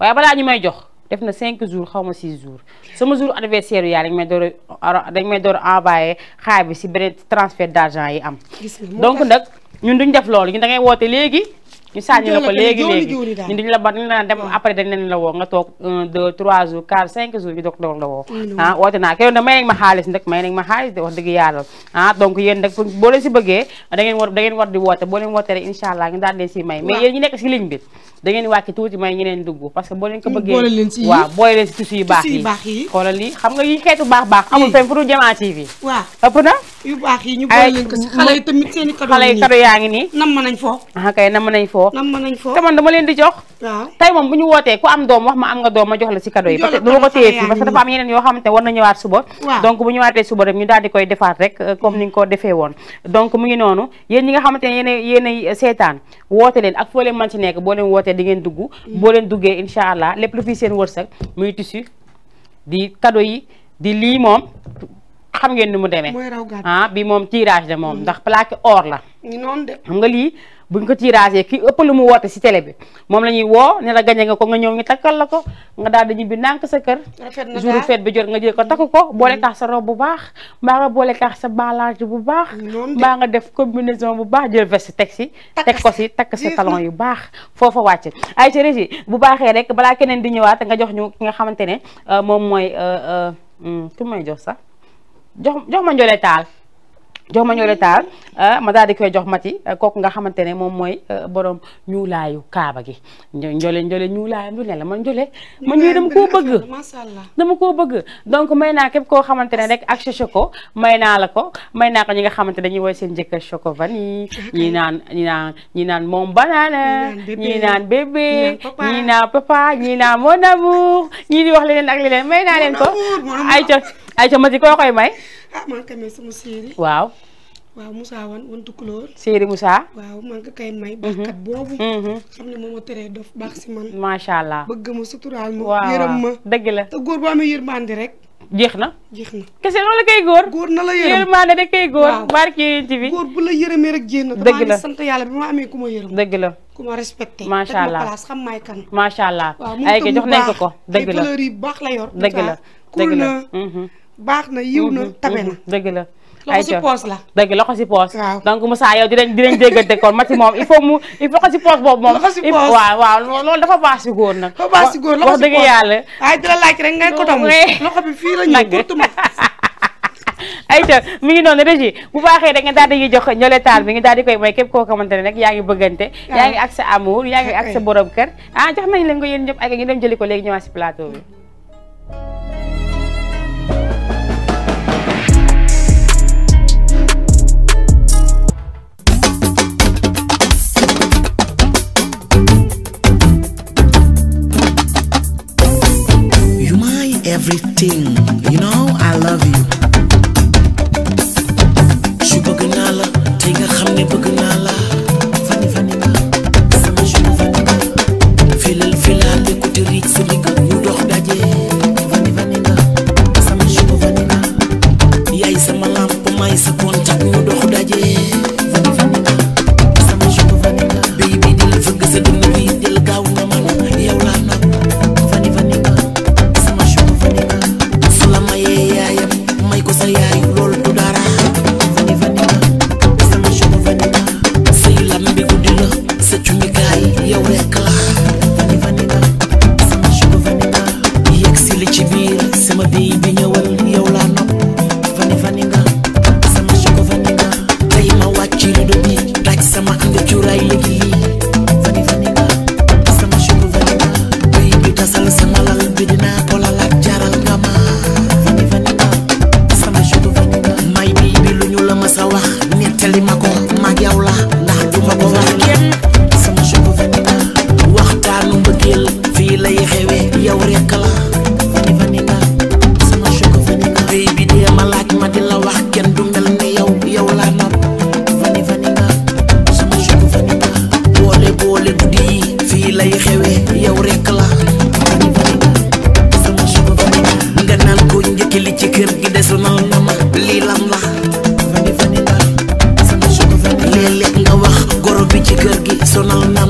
waaye balaa ñu may jox def na 5 jours xaw ma 6 jours sama jour anniversaire yaa dañ may door envoyé xaar bi si beneen transfert d'argent yi am donc nag ñun duñ def loolu ñun da ngay woote léegi ñu sànni la ko léegi ñu duñ la ba dañ la dem après dañ leen la woo nga toog 1 2 3 jours 4 5 jours ñu doog la woo woote naa ko yow nag may nañ ma xaalis nag de wax dëgg yàlla donc yéen nag boo leen si bëggee da ngeen war di woote boo leen wootee rek incha allah ñu daal leen si may mais yéen ñi nekk si ligne bi da ngeen wàcc tuuti may ñeneen dugg parce que boo leen ko bëggee waaw boole leen si tissu yu baax yi xoolal lii xam nga yi xeetu baax amul fenn fu dul Jamaa TV waaw ëpp na yu baax yi ñu boole leen ko si xale yi tamit seen i cadeau yaa ngi nii nam nañ foo kay nam nañ foo te man dama leen di jox waaw tey moom bu ñu wootee ku am doom wax ma am nga doom ma jox la si cadeau yi parce que du ma ko téye fii parce que dafa am yeneen yoo xamante war na ñëwaat suba donc bu ñëwaatee suba rek ñu daal di koy defaat rek comme ni nga ko defee woon donc mu ngi noonu yéen ñi nga xamante ne yéenay seetaan woote leen ak foo leen man ci nekk boo leen wootee di ngeen dugg boo leen duggee incha allah lépp lu fi seen wërsëg muy tissu di cadeau yi di lii moom xam ngeen ni mu demee bi moom tirage la moom ndax plaque or la xam nga lii buñ ko tiragé kii ëpp lu mu woote si télé bi moom la ñuy woo ne la gañe nga ko nga ñëw ñu takkal la ko nga daal di ñibbi nànk sa kër jour fête bi jot nga jël ko takk ko boole kaax sa robe bu baax mbaa nga boole kaax sa balage bu baax mbaa nga def combinaison bu baax jël veste teg si teg ko si takk sa talon yu baax foofa wàcc ay ci régi bu baaxee rek balaa keneen di ñëwaat nga jox ñu ki nga xamante ne moom mooy ku may jox sax jox ma Ndiolé Tall jox ma Ndiolé Tall ma daal di koy jox Mati kooku nga xamante ne moom mooy borom ñuulaayu kaaba gi Ndiolé ñuulaayam lu ne la man Ndiolé man ñuy dama koo bëgg donc may naa képp koo xamante ne rek ak choco may naa la ko may naa ko ñi nga xamante dañuy woy seen jëkkër choco vanille ñi naan moom banana ñi naan bébé ñi naan papa ñi naan mon amour ñii di wax leneen ak leneen may naa leen ko ayca Mati koo koy may man kay may sama séeri waaw Moussa wan tukulóor séeri Moussa waaw man ka kay may baaxkat boobu xam ne moom ma teree dof baax si man macha allah bëgg ma suturaal ma yërëm ma dëgg la te góor bu amee yërmande rek jeex na kese loolu la koy góor na la yërëm yërmande da koy góor barki yéen ci bi góor bu la yërëmee rek jéem na dëgg la sant yàlla bi ma amee ku ma yërëm dëgg la ku ma respecté macha allah place xam maay kan macha allah ay ke jox nañ ko dëgg la fleur yi baax la yor dëgg la cool na baax na yiw na tabe na dëgg la loxo si poos la dëgg loxo si poos donc Moussa yow dinañ déggante kon Mati moom il faut loxo si poos boobu moom waaw loolu dafa baax si góor nag dafa baax si góor wax dëgg yàlla ay dina laaj rek ngay ko tam loxo bi fii la ñëw portuma ayca mi ngi noonu régi bu baaxee rek nga daal di jox Ndiolé Tall bi nga daal di koy may képp koo xamante ne rek yaa ngi bëggante yaa ngi ak sa amour yaa ngi ak sa borom kër jox nañ leen ko yéen ñëpp ak ñu dem jëli ko léegi ñëwaat si plateau bi everything, you know I love you. Su bëgg naa la te nga xam ne bëgg naa la. Fani fani nga sama su fani nga. Filal de ko di riig sa digg ñu dox daje. Fani fani nga sama su fani nga. Yaay sama lamp may sa contact ñu dox daje. Fani fani nga sama su fani nga. Baby di la fëgg sa dënn bi di la gaaw nga man yow laa nag. Fani fani nga. May ko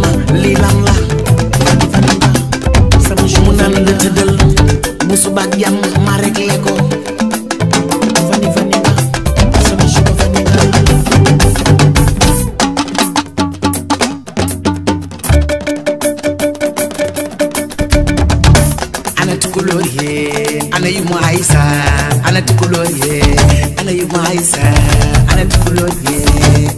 ma lii lan la sama ju mu naan la tëddal bu suba ak jàmm ma réglé ko fani fani nga sama ju ko fani nga ana tukulóor yee ana yu mu aysa ana tukulóor yee ana yu mu aysa ana tukulóor yee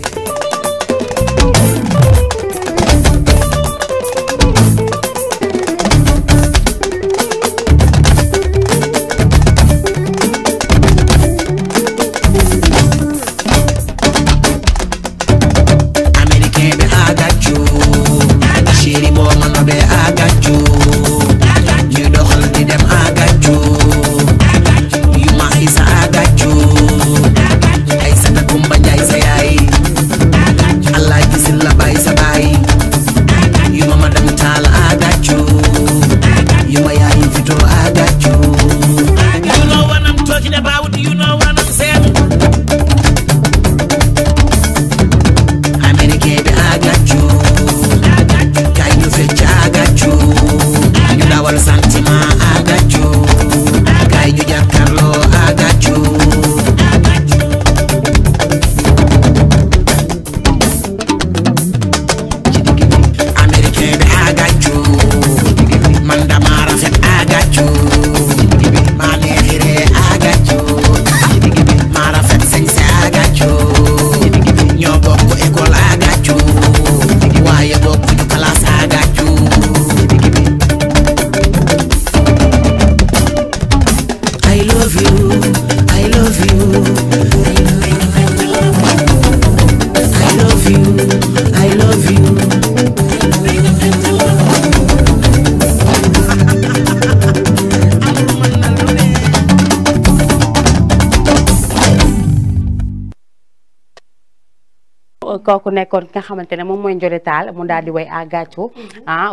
kooku nekkoon ki nga xamante ne moom mooy Ndiolé Tall mu daal di way à gàccu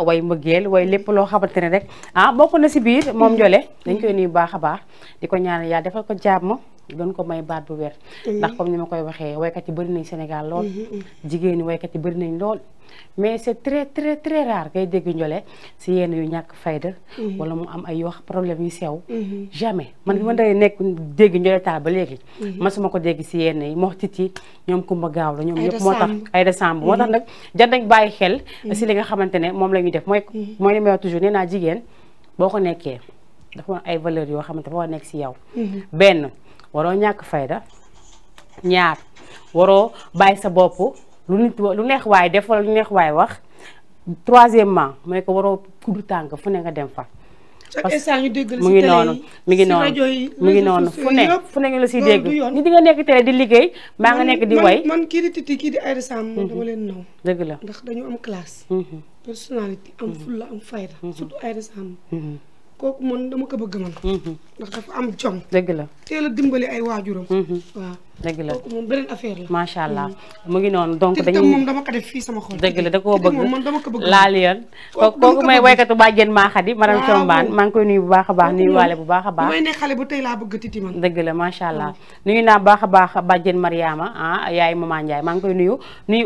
way mbëggeel way lépp loo xamante ne rek bokk na si biir moom Ndiolé dañ koy nuyu baax a baax di ko ñaanal yàlla defal ko jàmm doon ko may baat bu wér ndax comme ni ma koy waxee waykat yi bëri nañ Sénégal lool jigéen ñi waykat yi bëri nañ lool mais c'est très très très rare ngay dégg Ndiolé si yenn yu ñàkk fayda wala mu am ay yoo problème yu sew jamais man bi ma day nekk dégg Ndiolé Tall ba léegi masuma ko dégg si yenn yi moo titi ñoom Kumba Gaaw la ñoom ñëpp moo tax ay décembre moo tax nag jar nañ bàyyi xel si li nga xamante ne moom la ñuy def mooy li may wax toujours nee naa jigéen boo ko nekkee dafa ay valeurs yoo xamante dafa war nekk si yow benn waroo ñàkk fayda ñaar waroo bàyyi sa bopp lu neex waay def wala lu neex waay wax troisièmement mooy ko waroo kudu tànk fu ne nga dem fa mu ngi noonu mi ngi noonu fu ne ñu la siy dégg ni di nga nekk télé di liggéey mbaa nga nekk di way man kii di Titi kii di Aïda Samb moom dama leen naw dëgg la ndax dañu am classe personnalité am fulla am fayda surtout Aïda Samb kooku man dama ko bëgg man ndax dafa am jom dëgg la teel a dimbali ay waajuram waaw dëgg la kooku moom beneen affaire la macha allah mu ngi noonu donc dañuy moom dama ko def fii sama xol dëgg la da koo bëgg man dama ko bëgg laal yoon kooku may waykatu bàjjen maa xadi madame Thiombane maa ngi koy nuyu bu baax a baax nuyu waale bu baax a baax may ne xale ba tey laa bëgg Titi man dëgg la macha allah nuyu naa baax a baax bàjjen Mariama yaay Mama Ndiaye maa ngi koy nuyu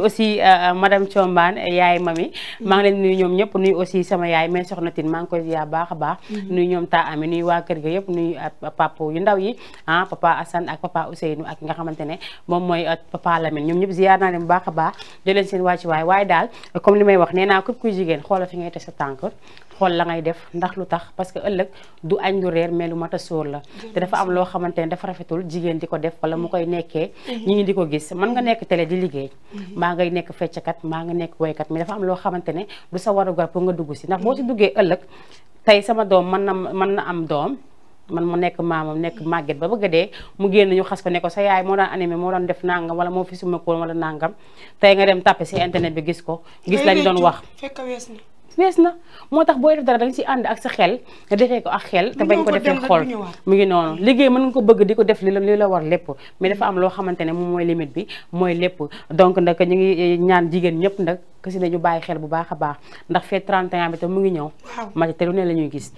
aussi madame Thiombane yaay mami maa ngi leen nuyu ñoom ñëpp nuyu aussi sama yaay mais soxna Tine maa ngi koy yaa baax a baax nuyu ñoom taa ami nuyu waa kër ga yëpp nuyu papa yu ndaw yi papa Assane ak papa Ousseynou ak nga xamante ne moom mooy papa Lamine ñoom ñëpp ziar naa leen bu baax a baax jël leen seen wàccu waay waaye daal comme li may wax nee naa képp kuy jigéen xoola fi ngay teg sa tànk xool la ngay def ndax lu tax parce que ëllëg du añ du reer mais lu mat a sóor la te dafa am loo xamante ne dafa rafetul jigéen di ko def wala mu koy nekkee ñi ngi di ko gis mën nga nekk télé di liggéey mbaa ngay nekk fecckat mbaa nga nekk woykat mais dafa am loo xamante ne du sa warugar pour nga dugg si ndax boo si duggee ëllëg tey sama doom mën na am doom man mu nekk maamam nekk màgget ba bëgg a dee mu génn ñu xas ko ne ko sa yaay moo daan animé moo doon def nangam wala moo fi suma ko wala nangam tey nga dem tapé si internet bi gis ko gis lañ doon wax wees na moo tax booy def dara da nga si ànd ak sa xel nga defee ko ak xel te bañ ko defee xol mu ngi noonu liggéey mën nga ko bëgg di ko def li la war lépp mais dafa am loo xamante ne moom mooy limite bi mooy lépp donc nag ñu ngi ñaan jigéen ñëpp nag kasi ne ñu bàyyi xel bu baax a baax ndax fee 31 bi te mu ngi ñëw ma te lu ne la ñuy gis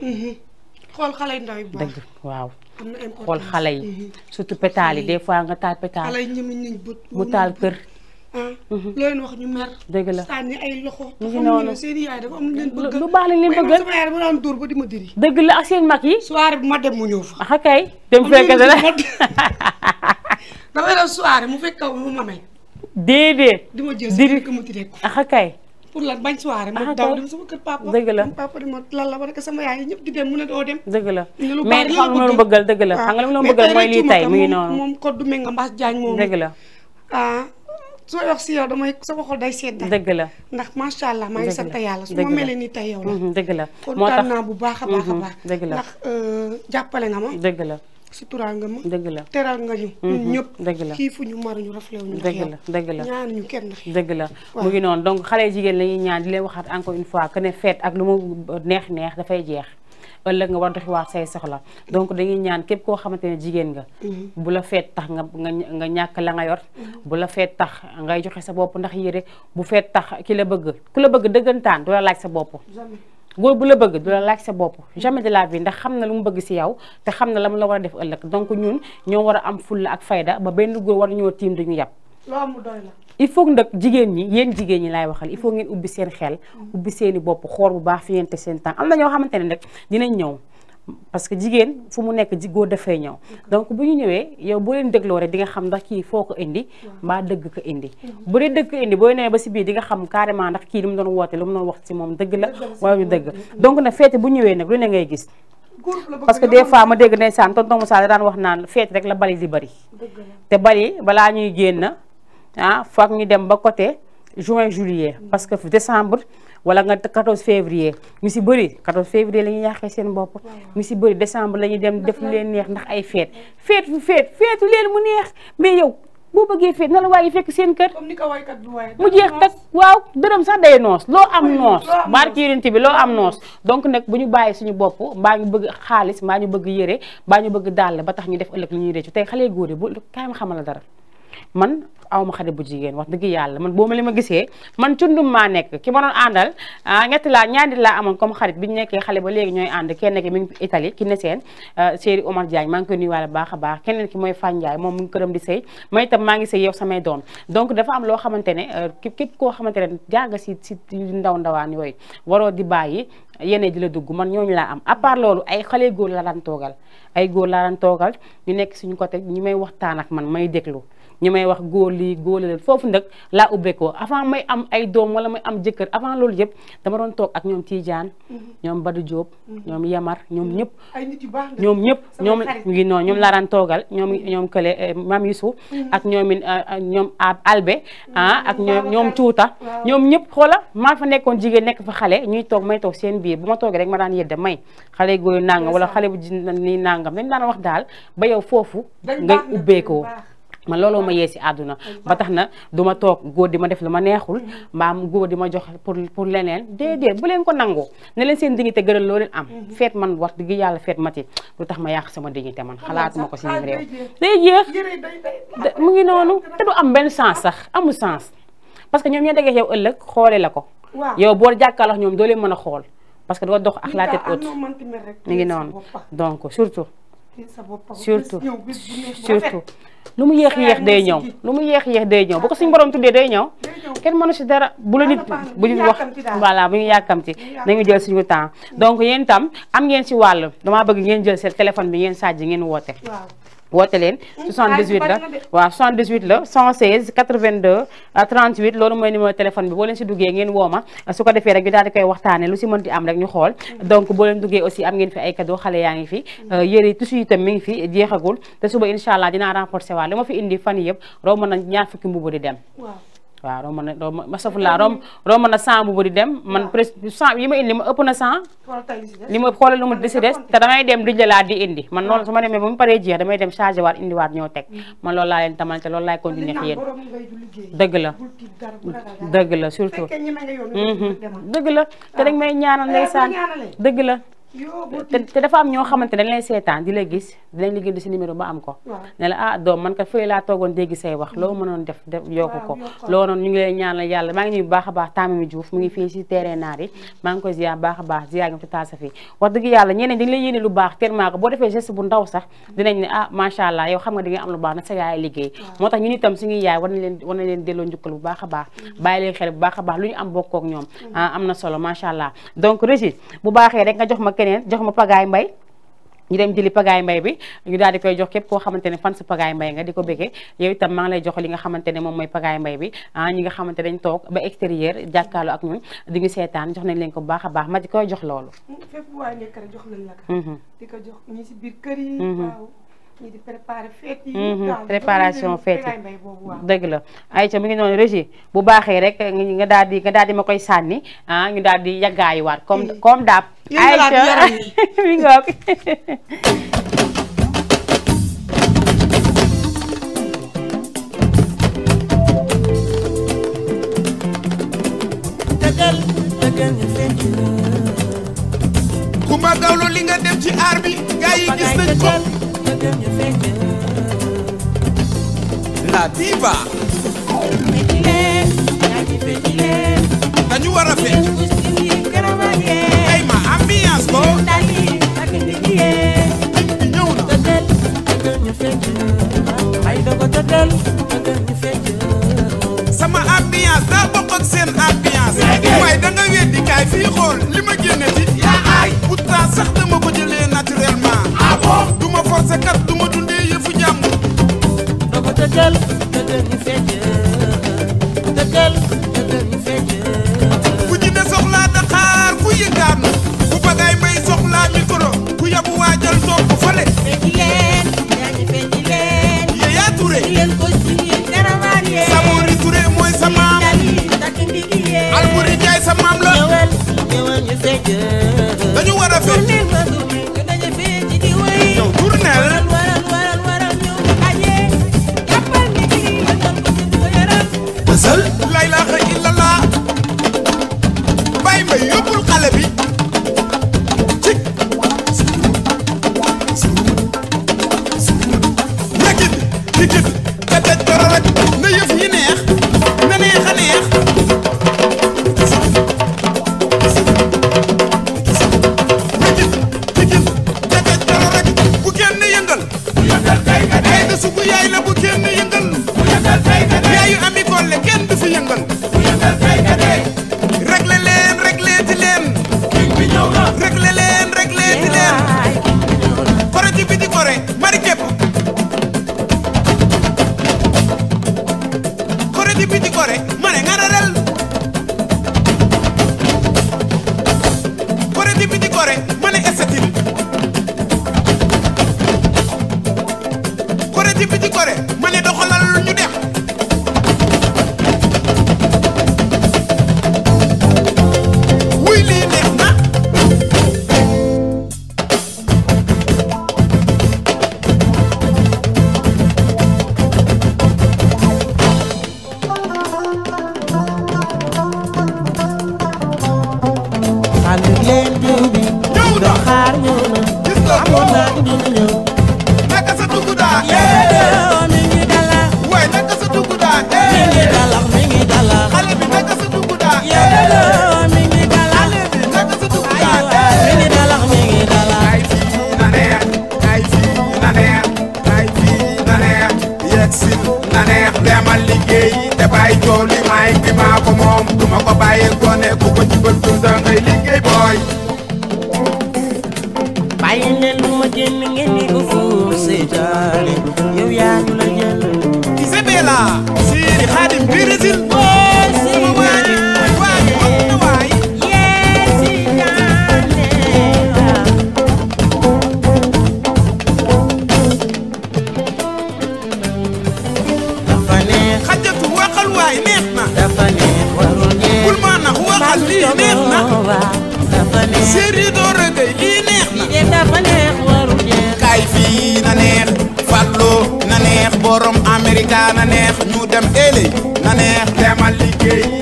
xool xale yu ndaw yi baax dëgg waaw am na importance xool xale yi surtout pétale yi des fois nga taal pétale xale yi ñëmi nañ bët mu taal kër loo leen wax ñu mer. dëgg la sànni ay loxo. ñu ngi noonu seen yaay dafa am leen bëgg. lu baax lañ leen bëggal sama yaay dafa daan dóor ba di ma diri. dëgg la ak seen mag yi. soirée bu ma dem mu ñëw fa. ah kay dem fekk dara. dafay def soirée mu fekk kaw mu ma may. déedéet. di ma jël si kër ma tiré ko. ah kay. pour lan bañ soirée ma daw dem sama kër papa. dëgg la papa di ma lan la ba sama yaay ñëpp di dem mu ne doo dem. dëgg la mais xam nga lu bëggal dëgg la xam nga lu bëggal mooy lii tey mu ngi noonu. moom code du nga Mbass Diagne moom. dëgg la. soo wax si yow damay sama xol day sedd. dëgg la ndax macha allah maa ngi sant yàlla su ma melee nii tey yow la. dëgg la kontaan naa bu baax a baax a baax. dëgg la ndax jàppale nga ma. dëgg la. suturaal nga ma. dëgg la teral nga ñu. ñun ñëpp dëgg la kii fu ñu maruñu raflew ñu. dëgg la dëgg la ñaan ñu kenn. dëgg la mu ngi noonu donc xale jigéen la ñuy ñaan di leen waxaat encore une fois que ne fête ak lu mu neex neex dafay jeex. ëllëg nga war a doxiwaat say soxla donc dañuy ñaan képp koo xamante ne jigéen nga bu la feet tax nga ñàkk la nga yor bu la feet tax ngay joxe sa bopp ndax yére bu feet tax ki la bëgg ku la bëgg dëggantaan du la laaj sa bopp góor bu la bëgg du la laaj sa bopp jamais de la vie ndax xam na lu mu bëgg si yow te xam na la mu la war a def ëllëg donc ñun ñoo war a am fulla ak fayda ba benn góor war ñoo tiim duñu yàpp loo am mu doy la il faut nag jigéen ñi yéen jigéen ñi laay waxal il faut ngeen ubbi seen xel ubbi seeni bopp xool bu baax fi ngeen te seen temps am na ñoo xamante ne nag dinañ ñëw parce que jigéen fu mu nekk góor dafay ñëw donc bu ñu ñëwee yow boo leen dégloo rek di nga xam ndax kii foo ko indi mbaa dëgg ko indi bu dee dëgg ko indi boo nee ba si biir di nga xam carrément ndax kii lu mu doon woote lu mu doon wax si moom dëgg la wala du dëgg donc nag feete bu ñëwee nag lu ne ngay gis parce que des fois ma dégg ndeysaan tonton Moussa daan wax naan feete rek la bali di bari te bali balaa ñuy génn foog ñu dem ba côté juin juillet parce que décembre wala nga 14 février ñu si bëri 14 février la ñuy yàqee seen bopp ñu si bëri décembre la ñuy dem def lu leen neex ndax ay feetu leen mu neex mais yow boo bëggee feet na la waaye fekk seen kër mu jeex tak waaw dërëm sax day noos loo am noos barki yonent bi loo am noos donc nag bu ñu bàyyi suñu bopp mbaa ñu bëgg xaalis mbaa ñu bëgg yére mbaa ñu bëgg dàll ba tax ñu def ëllëg li ñuy réccu tey xale góor yi bu kaay ma xamal la dara man awma xale bu jigéen wax dëgg yàlla man boo ma li ma gisee man cundum maa nekk ki ma doon àndal ñaari laa amoon comme xarit bi ñu nekkee xale ba léegi ñooy ànd kenn ki mi ngi Italie ki ne seen Chéri Omar Diagne maa ngi koy nuyuwaale baax a baax keneen ki mooy Fandiaye moom mu ngi këram di sëy may itam maa ngi sëy yow samay doom donc dafa am loo xamante ne képp koo xamante ne jaaga si ndawaan yooyu waroo di bàyyi yeneen di la dugg man ñooñu laa am à part loolu ay xale góor la daan toogal ñu nekk suñu côté ñu may waxtaan ak man may déglu ñu may wax góor lii góor la foofu nag laa ubbeekoo avant may am ay doom wala may am jëkkër avant loolu yëpp dama doon toog ak ñoom Tidiane ñoom Badou Diop ñoom Yamar ñoom ñëpp ñoom ngi noonu ñoom laa daan toogal ñoom kële Mam Youssou ak ñoom Albe ak ñoom Tuuta ñoom ñëpp xoola maa fa nekkoon jigéen nekk fa xale ñuy toog may toog seen biir bu ma toogee rek ma daan yedde may xale góor nangam wala xale bu nii nangam dañ daan wax daal ba yow foofu ngay ubbeekoo man looloo ma yee si àdduna ba tax na du ma toog góor di ma def lu ma neexul mbaam góor di ma jox pour leneen déedéet bu leen ko nangoo ne leen seen dignité gënal loo leen am feet man wax dëgg yàlla feet mati lu tax ma yàq sama dignité man xalaatuma ko si ñun réew day jeex mu ngi noonu te du am benn sens sax amul sens parce que ñoom ñoo degee yow ëllëg xoole la ko yow boo jàkkaarloo ak ñoom doo leen mën a xool parce que doo dox ak la tête haute mu ngi noonu donc surtout lu mu yéex day ñëw bu ko suñu borom tuddee day ñëw kenn mënu si dara bu la nit bu ñu wax voilà bu ñu yàkkamti nañu jël suñu temps donc yéen tam am ngeen si wàll damaa bëgg ngeen jël seen téléphone bi ngeen sàjji ngeen woote leen 78 la waaw 78 la 116 82 38 loolu mooy numéro téléphone bi boo leen si duggee ngeen woo ma su ko defee rek ñu daal di koy waxtaane lu si mënti am rek ñu xool donc boo leen duggee aussi am ngeen fi ay cadeau xale yaa ngi fi yëre tissu itam mi ngi fi jeexagul te suba incha allah dinaa renforcer waat li ma fi indi fan yëpp romb na ñaar fukki mbubu di dem waaw romb na romb na 100 mbubu di dem man presque 100 yi ma indi ma ëpp na 100 li ma xoolal lu mu di si des te damay dem di jëlaat di indi man loolu su ma demee ba mu paree jeex damay dem chargé waat indi waat ñoo teg man loolu laa leen tamal te loolu laay continuer ak yéen dëgg la surtout dëgg la te dañ may ñaanal ndeysaan dëgg la te dafa am ñoo xamante dañ lay seetaan di la gis dinañ la gindi si numéro ba am ko ne la ah doom man kat fële laa toogoon dégg say wax loo mënoon def yokku ko loo noonu ñu ngi lay ñaanal yàlla maa ngi ñuy baax a baax Tamimi Diouf mu ngi fii si terrain naar yi maa ngi koy ziar baax a baax ziar nga total sa fii wax dëgg yàlla ñeneen dañ lay yéene lu baax tellement que boo defee geste bu ndaw sax dinañ ne ah macha allah yow xam nga di nga am lu baax nag sa yaay liggéey moo tax ñun itam suñuy yaay war na leen delloo njukkal bu baax a baax bàyyi leen xel bu baax a baax lu ñu am bokkook ñoom am na solo macha allah donc Régis bu baaxee rek nga jox ma keneen jox ma Pagaye Mbaye ñu dem jëli Pagaye Mbaye bi ñu daal di koy jox képp koo xamante ne fan sa Pagaye Mbaye nga di ko bëggee yow itam maa ngi lay jox li nga xamante ne moom mooy Pagaye Mbaye bi ñi nga xamante dañ toog ba extérieur jàkkaarloo ak ñun di ngi seetaan jox nañ leen ko bu baax a baax ma di koy jox loolu fépp waay nekk rek jox nañ la ko di ko jox ñi si biir kër yi waaw ñi di préparer fête yi préparation fête yi dëgg la Aïcha mi ngi noonu Régie bu baaxee rek nga daal di ma koy sànni ñu daal di yàggaayuwaat comme daab Aïcha mi ngoog Kumba Gawlo li nga def ci aar bi gaa yi gis nañ ko la diva dañu war a fecc ay ma ambiance ko ñëw na sama ambiance daa bokk ak seen ambiance waaye da nga weddi kaay fii xool li ma génne ci pourtant sax dama ko jëlee naturellement duma forcer kat duma dundee yëfu jàmm doko tëggal ñu fecc tëggal ñu fecc ku ci de soxlaa Dakar ku yëngaanu ku Pagaye Mbaye soxlaa micro ku yabu waajal toog ko fale Yaya Touré Samori Touré mooy sa maam Alboury Ndiaye sa maam la dañu war a fecc yow tournel bësal la ilaha illallah Baye Mbaye yóbbul xale bi cik rekit dikit dadaj doro rek na yëf yi neex na neex a neex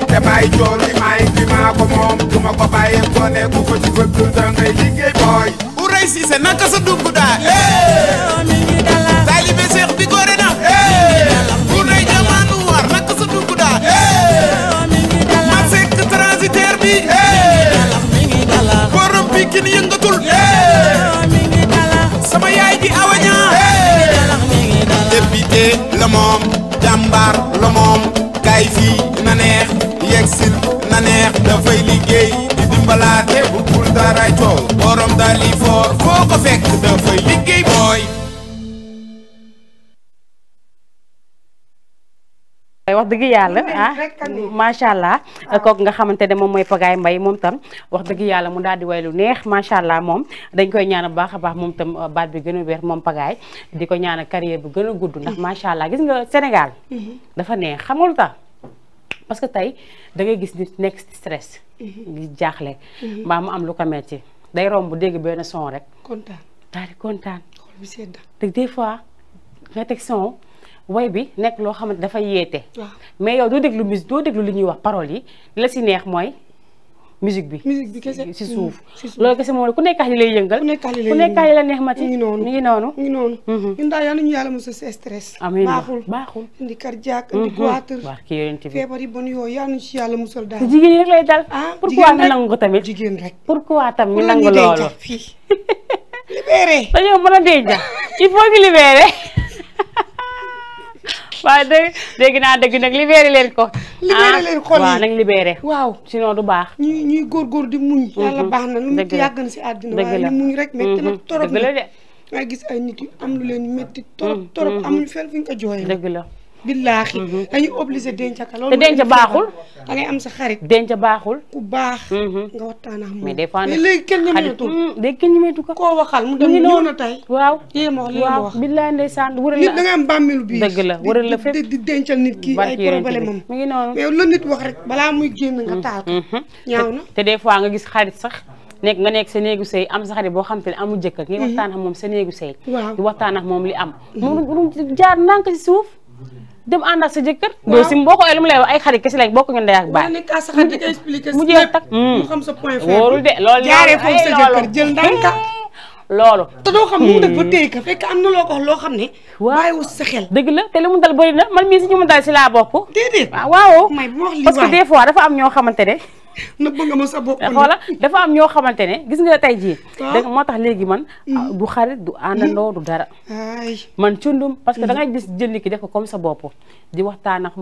Te bàyyi joor li may bi maa ko moom duma ko bàyyi doone ku ko ci bëgg dangay liggéey booy Uray Cissé naka sa dugg daa taalibe Seex bi góore na Uray jamaanu war naka sa dugg daa ma sekk transitaire bi borom Pikine yëngatul sama yaay ji awaña député la moom jàmbaar la moom kay fii na neex yegsil na neex dafay liggéey di dimbalaate bu bul daray coow borom dali foor foo ko fekk dafay liggéey booy wax dëgg yàlla macha allah kooku nga xamante ne moom mooy Pagaye Mbaye moom tam wax dëgg yàlla mu daal di way lu neex macha allah moom dañ koy ñaanal baax a baax moom tam baat bi gën a wér moom Pagaye di ko ñaanal carrière bu gën a gudd ndax macha allah gis nga Sénégal dafa neex xam nga lu tax parce que tey da ngay gis nit nekk stress di jaaxle mbaa mu am lu ko metti day romb dégg benn son rek kontaan daal di kontaan xol bi sedd te des fois nga teg son way bi nekk loo xamante dafa yeete mais yow doo déglu musique doo déglu li ñuy wax paroles yi li la si neex mooy musique bi kese si suuf loolu kese moom ku nekk li lay yëngal ku nekk li la neex mati mi ngi noonu ñun daal yal nañu yàlla mos a stress amiin baaxul indi cardiaque indi goitre wax ki yonent bi feebar yi bon yooyu yal nañu ci yàlla musal daal jigéen ñi rek lay dal pourquoi nga nangu ko tamit jigéen rek pourquoi tam ñu nangu loolu fii libéré dañoo mën a denc il faut que libéré waaw dégg naa dëgg nag libéré leen ko. libéré leen xol yi waaw nañ libéré. waaw sinon du baax. ñuy góorgóor di muñ. yàlla baax na lu mu yàgg na si àddina waaye ñu muñ rek métti na torop dëgg la de. nga gis ay nit yu am lu leen métti torop amuñu fenn fu ñu ko jooyee. dëgg la. billaahi dañuy obligé denc ka loolu te denc baaxul. da ngay am sa xarit. denc baaxul. ku baax. nga waxtaan ak moom mais des fois nag léegi kenn ñemeetu. léegi kenn ñemeetu ko. koo waxal mu dem ñëw na tey. waaw yéen a wax li ma wax. billaay ndeysaan wëral la nit da nga am bàmmeelu biir. dëgg la wëral la fépp di dencal nit ki ay problème am. mi ngi noonu mais la nit wax rek balaa muy génn nga taal ko. ñaaw na te des fois nga gis xarit sax. nga nekk sa néegu sëy am sa xarit boo xam te ne amul jëkkër ngi waxtaan ak moom sa néegu sëy di waxtaan ak moom li am mu jaar ndànk ci suuf dem ànd ak sa jëkkër doo sim boo ko lu mu lay wax ay xarit kese lañ bokk ngeen day ak baay mu jeex tak mu xam sa point faible wóorul de loolu jaaree foofu sa jëkkër jël ndànka loolu te doo xam nu mu def ba téye ka fekk am na loo ko wax loo xam ne bàyyiwu sa xel dëgg la te li mu dal bëri na man mii si ñu mu dal si laa bokk déedéet waaw may bu wax li parce que des fois dafa am ñoo xamante ne na bëgg ma sa bopp xoola dafa am ñoo xamante ne gis nga tey jii moo tax léegi man du xarit du àndandoo du dara man cundum parce que da ngay gis jënd ki def ko comme sa bopp di waxtaan ak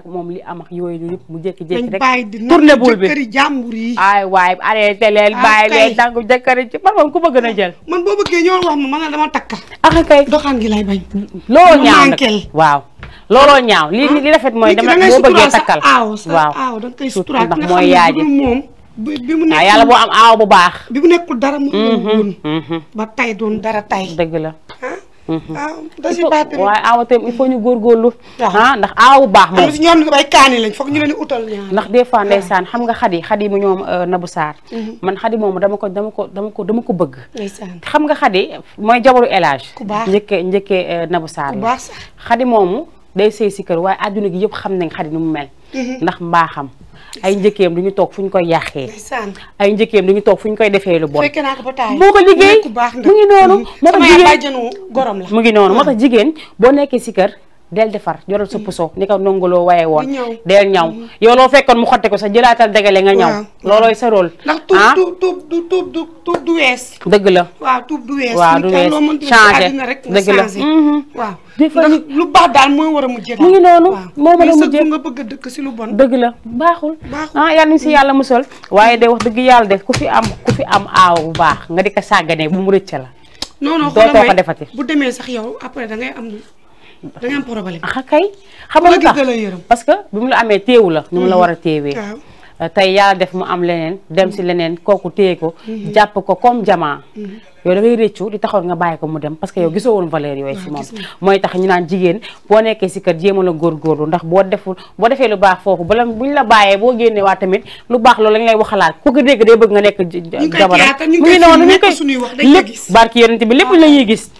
moom li am ak yooyu yëpp mu jékki-jékki rek tourné bul bi jàmbur yi ay waay arrêté leen bàyyi leen dangu jëkkëri ci man moom ku bëgg na jël man boo bëggee ñoo wax ma man dama takka ak kay doxaan gi lay bañ looloo ñaaw nag waaw looloo ñaaw li rafet mooy dama boo bëggee takkal waaw da koy suturaal ndax mooy yaaji moom bi mu nekk yàlla boo am aaw bu baax bi mu nekkul dara mu woon ba tay doon dara tay dëgg la da si baat waaye aaw tam il faut ñu góorgóorlu ndax aaw bu baax moom si ñoom ni bay kaani lañ foog ñu leen utal ñaar ndax des fois ndeysaan xam nga xadi mu ñoom Nabou Sarr man xadi moomu dama ko bëgg xam nga xadi mooy jabaru élage njëkkee Nabou Sarr la xadi moomu day sëy si kër waaye àdduna gi yëpp xam nañ xadi nu mu mel ndax mbaaxam ay njëkkeem du ñu toog fu ñu koy yàqee ay njëkkeem du ñu toog fu ñu koy defee lu bon boo ko liggéey mu ngi noonu moo tax jigéen gorom la mu ngi noonu moo tax jigéen boo nekkee si kër del defar joral sa puso ni ko nongoloo waye woon del ñaw yow loo fekkoon mu xotte ko sa jëlaatal degale nga ñaw loolooy sa rôle ndax tuub du wees dëgg la waaw tuub du wees waaw du wees changé dëgg la waaw lu baax daal mooy war a mujjee mu ngi noonu moo mën a mujjee nga bëgg a dëkk si lu bon dëgg la baaxul yal nañu si yàlla musal waaye de wax dëgg yàlla de ku fi am aaw bu baax nga di ko sàgganee bu mu rëcc la non dootoo ko defati bu demee sax yow après da ngay am problème kay xam nga lu tax parce que bi mu la amee téewu la ni mu la war a téewee tey yàlla def mu am leneen dem si leneen kooku téye ko jàpp ko comme jamaa yow da ngay réccu di taxaw nga bàyyi ko mu dem parce que yow gisoo woon valeur yooyu si moom mooy tax ñu naan jigéen boo nekkee si kër jéem a la góorgóorlu ndax boo defee lu baax foofu bala buñ la bàyyee boo génnee waa tamit lu baax loolu lañ lay waxalaat ku ko dégg day bëgg nga nekk jabaram mu ngi noonu ñu koy lépp barki yonent bi lépp la ñuy gis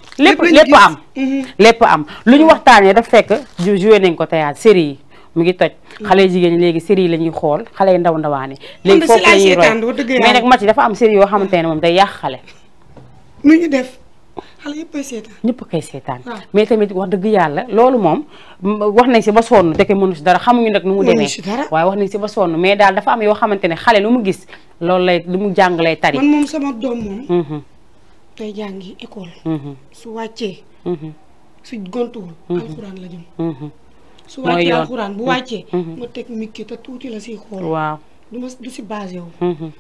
lépp am lu ñu waxtaanee daf fekk joué nañ ko théâtre série yi mu ngi toj xale jigéen ñi léegi série yi la ñuy xool xale yi ndaw ndawaane léegi foofu la ñuy roy mais nag Maty dafa am série yoo xamante ne moom day yàq xale nu ñu def xale yëpp koy seetaan ñëpp koy seetaan mais tamit wax dëgg yàlla loolu moom wax nañ si ba sonn te mënu si dara xamuñu nag nu mu demee waaye wax nañ si ba sonn mais daal dafa am yoo xamante ne xale lu mu gis loolu lay lu mu jàng lay tari man moom sama doom moom tey jàngi école su wàccee su gontuwul alxuraan la jëm su wàccee alxuraan bu wàccee ma teg mikki te tuuti la siy xool waaw du si basé wu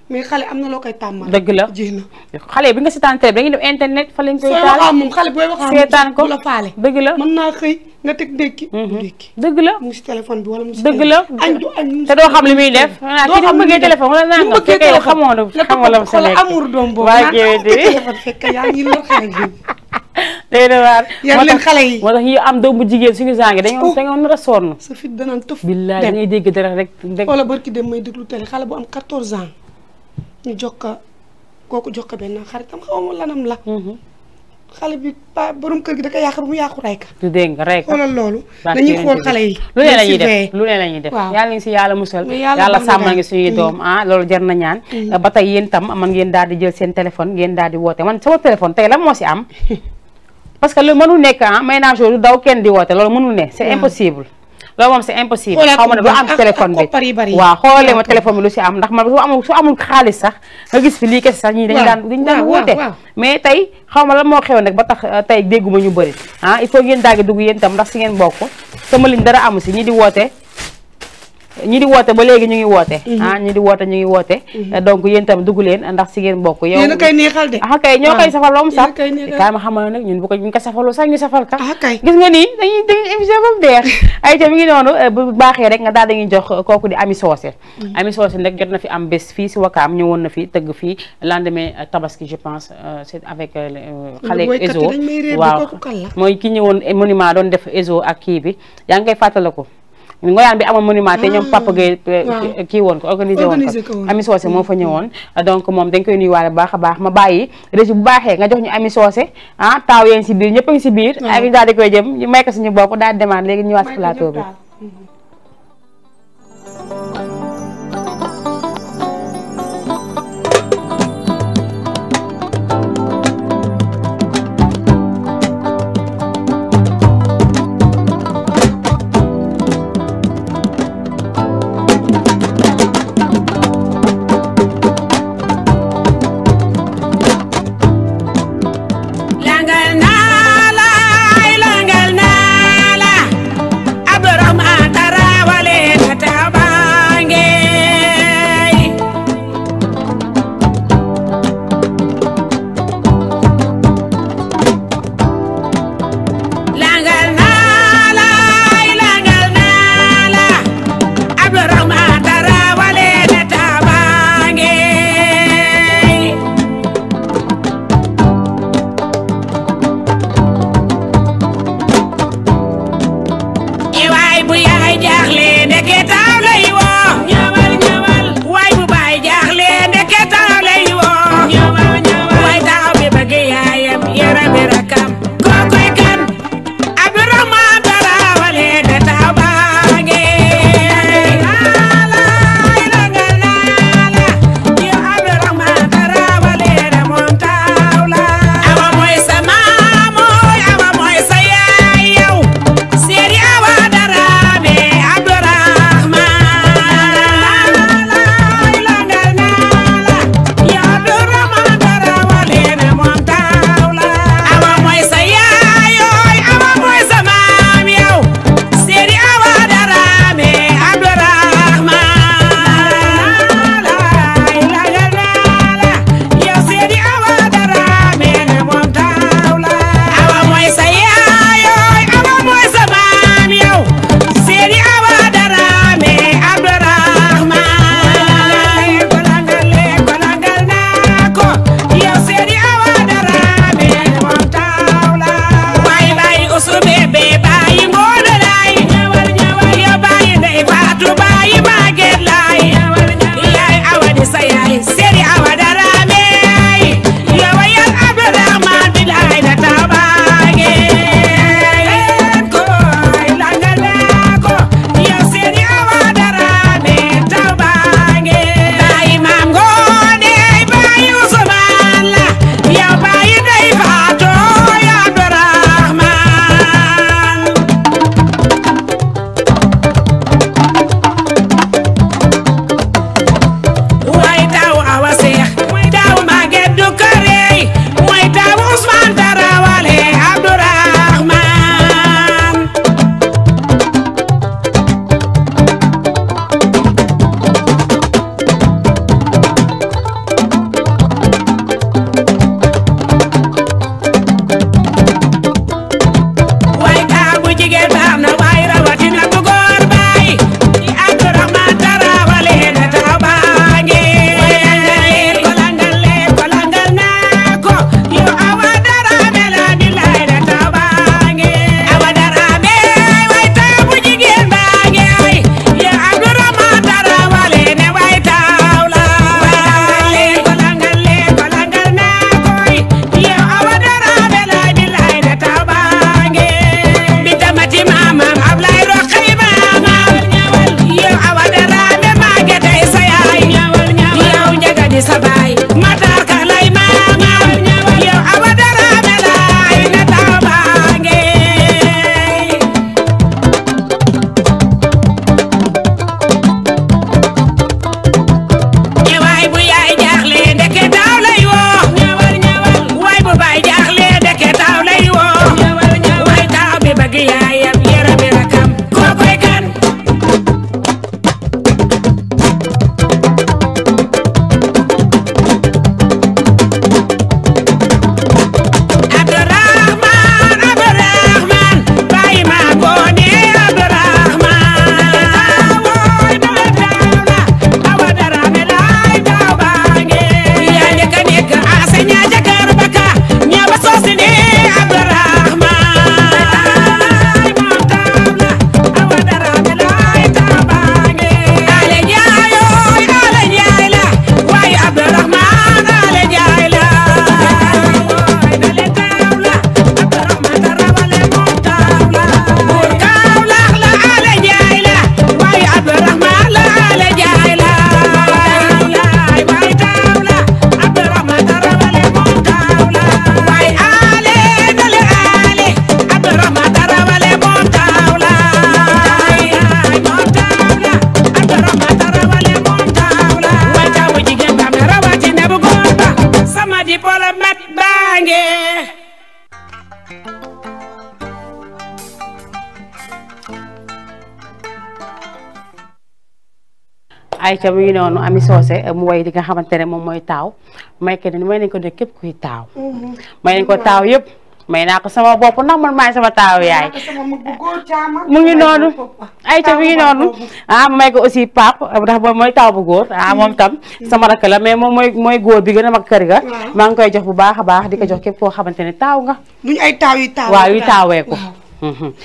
mais xale am na loo koy tàmmal dëgg la jéem na xale bi nga seetaan télé dañuy def internet fa lañ koy taal moom xale booy wax seetaan ko du la faale dëgg la mën naa xëy nga teg ndékki ndékki dëgg la mu si téléphone bi wala mu si dëgg la añ du añ te doo xam li muy def kii di bëggee téléphone wala naa nga fekkee yow xamoo la sa nekk amour doom boobu waa téléphone fekk yaa ngi lor xale bi day na waar yar leen xale yi moo tax ñi am doom bu jigéen suñu zange dañoo nar a sonn sa fit danaan tëf billaay da ngay dégg dara rek wala barki dem may déglu télé xale bu am 14 ans ñu jox ko kooku jox ko benn xaritam xaw ma lanam la xale bi ba borom kër gi da ko yàq ba mu yàqu rey ka du dégg nga rey ka xoolal loolu dañuy xool xale yi lu ne lañuy def lu ne lañuy def yàlla ngi si yàlla musal yàlla sàmmal ngi suñuy doom loolu jar na ñaan ba tey yéen tam man ngeen daal di jël seen téléphone ngeen daal di woote man sama téléphone tey lan moo si am parce que loolu mënul nekk ménage du daw kenn di woote loolu mënul ne c'est impossible loolu moom c'est impossible xaw ma ne du am si téléphone bi waaw xoolee ma téléphone bi lu si am ndax man su amul xaalis sax nga gis fi lii kese sax ñii dañu daan woote mais tey xaw ma lan moo xew nag ba tax tey dégguma ñu bëri il faut ngeen daagi dugg yéen tam ndax si ngeen bokk sama ligne dara amu si ñi di woote ba léegi ñu ngi woote ñi di woote ñu ngi woote donc yéen itam dugg leen ndax si ngeen bokk yow yéen koy neexal de kay ñoo koy safal loom sax kaay ma xamal nag ñun bu ko ñu ko safaloo sax ñu safal ka gis nga nii dañuy émission ba mu deex ay ca mi ngi noonu bu baaxee rek nga daal dañuy jox kooku di Ami Socé Ami Socé nag jot na fi am bés fii si Wakaam ñëwoon na fi tëgg fii lendemain tabaski je pense c'est avec xale Ezo waaw mooy ki ñëwoon monument doon def Ezo ak kii bi yaa ngi koy fàttaliku ngoyaan bi amoon monument te ñoom Papa Gueye kii woon ko organisé woon ko Ami Socé moo fa ñëwoon donc moom dañ koy nuyuwaale baax a baax ma bàyyi régi bu baaxee nga jox ñu Ami Socé taaw yeen si biir ñëpp a ngi si biir ak ñu daal di koy jëm ñu may ko suñu bopp daal di demande léegi ñëwaat si plateau bi Langal naa la Abdourahmane Matar Ka lay maamam yow Awa Daraame laay na taw baange ñëwaay bu yaay jaaxle ndeke taaw lay woo waay bu baay jaaxle ndeke taaw lay woo waay taaw bi bëgg yaayam yërëmi rakam kookoy kan Abdourahman bàyyi ma boone Abdourahman wooy dale taaw la Awa Daraame laay taaw baange yaa njëkk a nekk ase ñaa jëkkër baka ñaa ba soosi ne Abdourahman moom taaw la Awa Daraame laay taaw baange ale jaayooy ale jaay la waaye Abdourahman ale jaay la wooy dale taaw la Abdourahman tarawale moom taaw la buur Kaolack la ale jaay la waaye Abdourahman la ale jaay la waaye taaw la Abdourahman tarawale moom taaw la waaye ale dale ale Abdourahman tarawale moom taaw la moom taaw la Abdourahman tarawale moom taaw la waaye taawu jigéen ba me rawati ne bu góor ba sama diplomate baange Aïcha mu ngi noonu Ami Socé mu way li nga xamante ne moom mooy taaw may ke ni may nañ ko de képp kuy taaw may nañ ko taaw yëpp may naa ko sama bopp ndax man maay sama taaw yaay mu ngi noonu Aïcha mu ngi noonu may ko aussi Pape ndax moom mooy taaw bu góor moom tam sama rakk la mais moom mooy góor bi gën a mag kër ga maa ngi koy jox bu baax a baax di ko jox képp koo xamante ne taaw nga duñu ay taaw yu taaw waaw yu taawee ko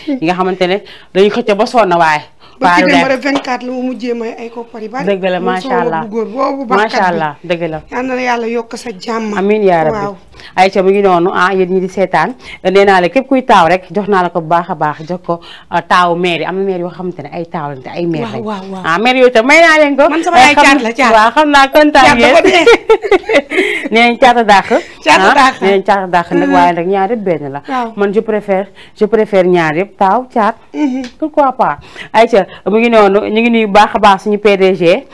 yi nga xamante ne dañuy xëcc ba sonn waaye ba ci dem 24 la mu mujjee may ay koppar yu bari dëgg la macha allah macha allah dëgg la yal na yàlla yokk sa jàmm amiin yaa rabbi Aïcha mu ngi noonu yéen ñi di seetaan nee naa la képp kuy taaw rek jox naa la ko bu baax a baax jox ko taawu maire yi am na maire yoo xamante ne ay taaw lañ te ay maire lañ maire yooyu tam may naa leen ko man sama ay caat la caat waaw xam naa kontaan ngeen nee nañ caata dàq nee nañ caata dàq nag waaye nag ñaar yëpp benn la man je préfère ñaar yëpp taaw caat pourquoi pas Aïcha mu ngi noonu ñu ngi nuyu baax a baax suñu PDG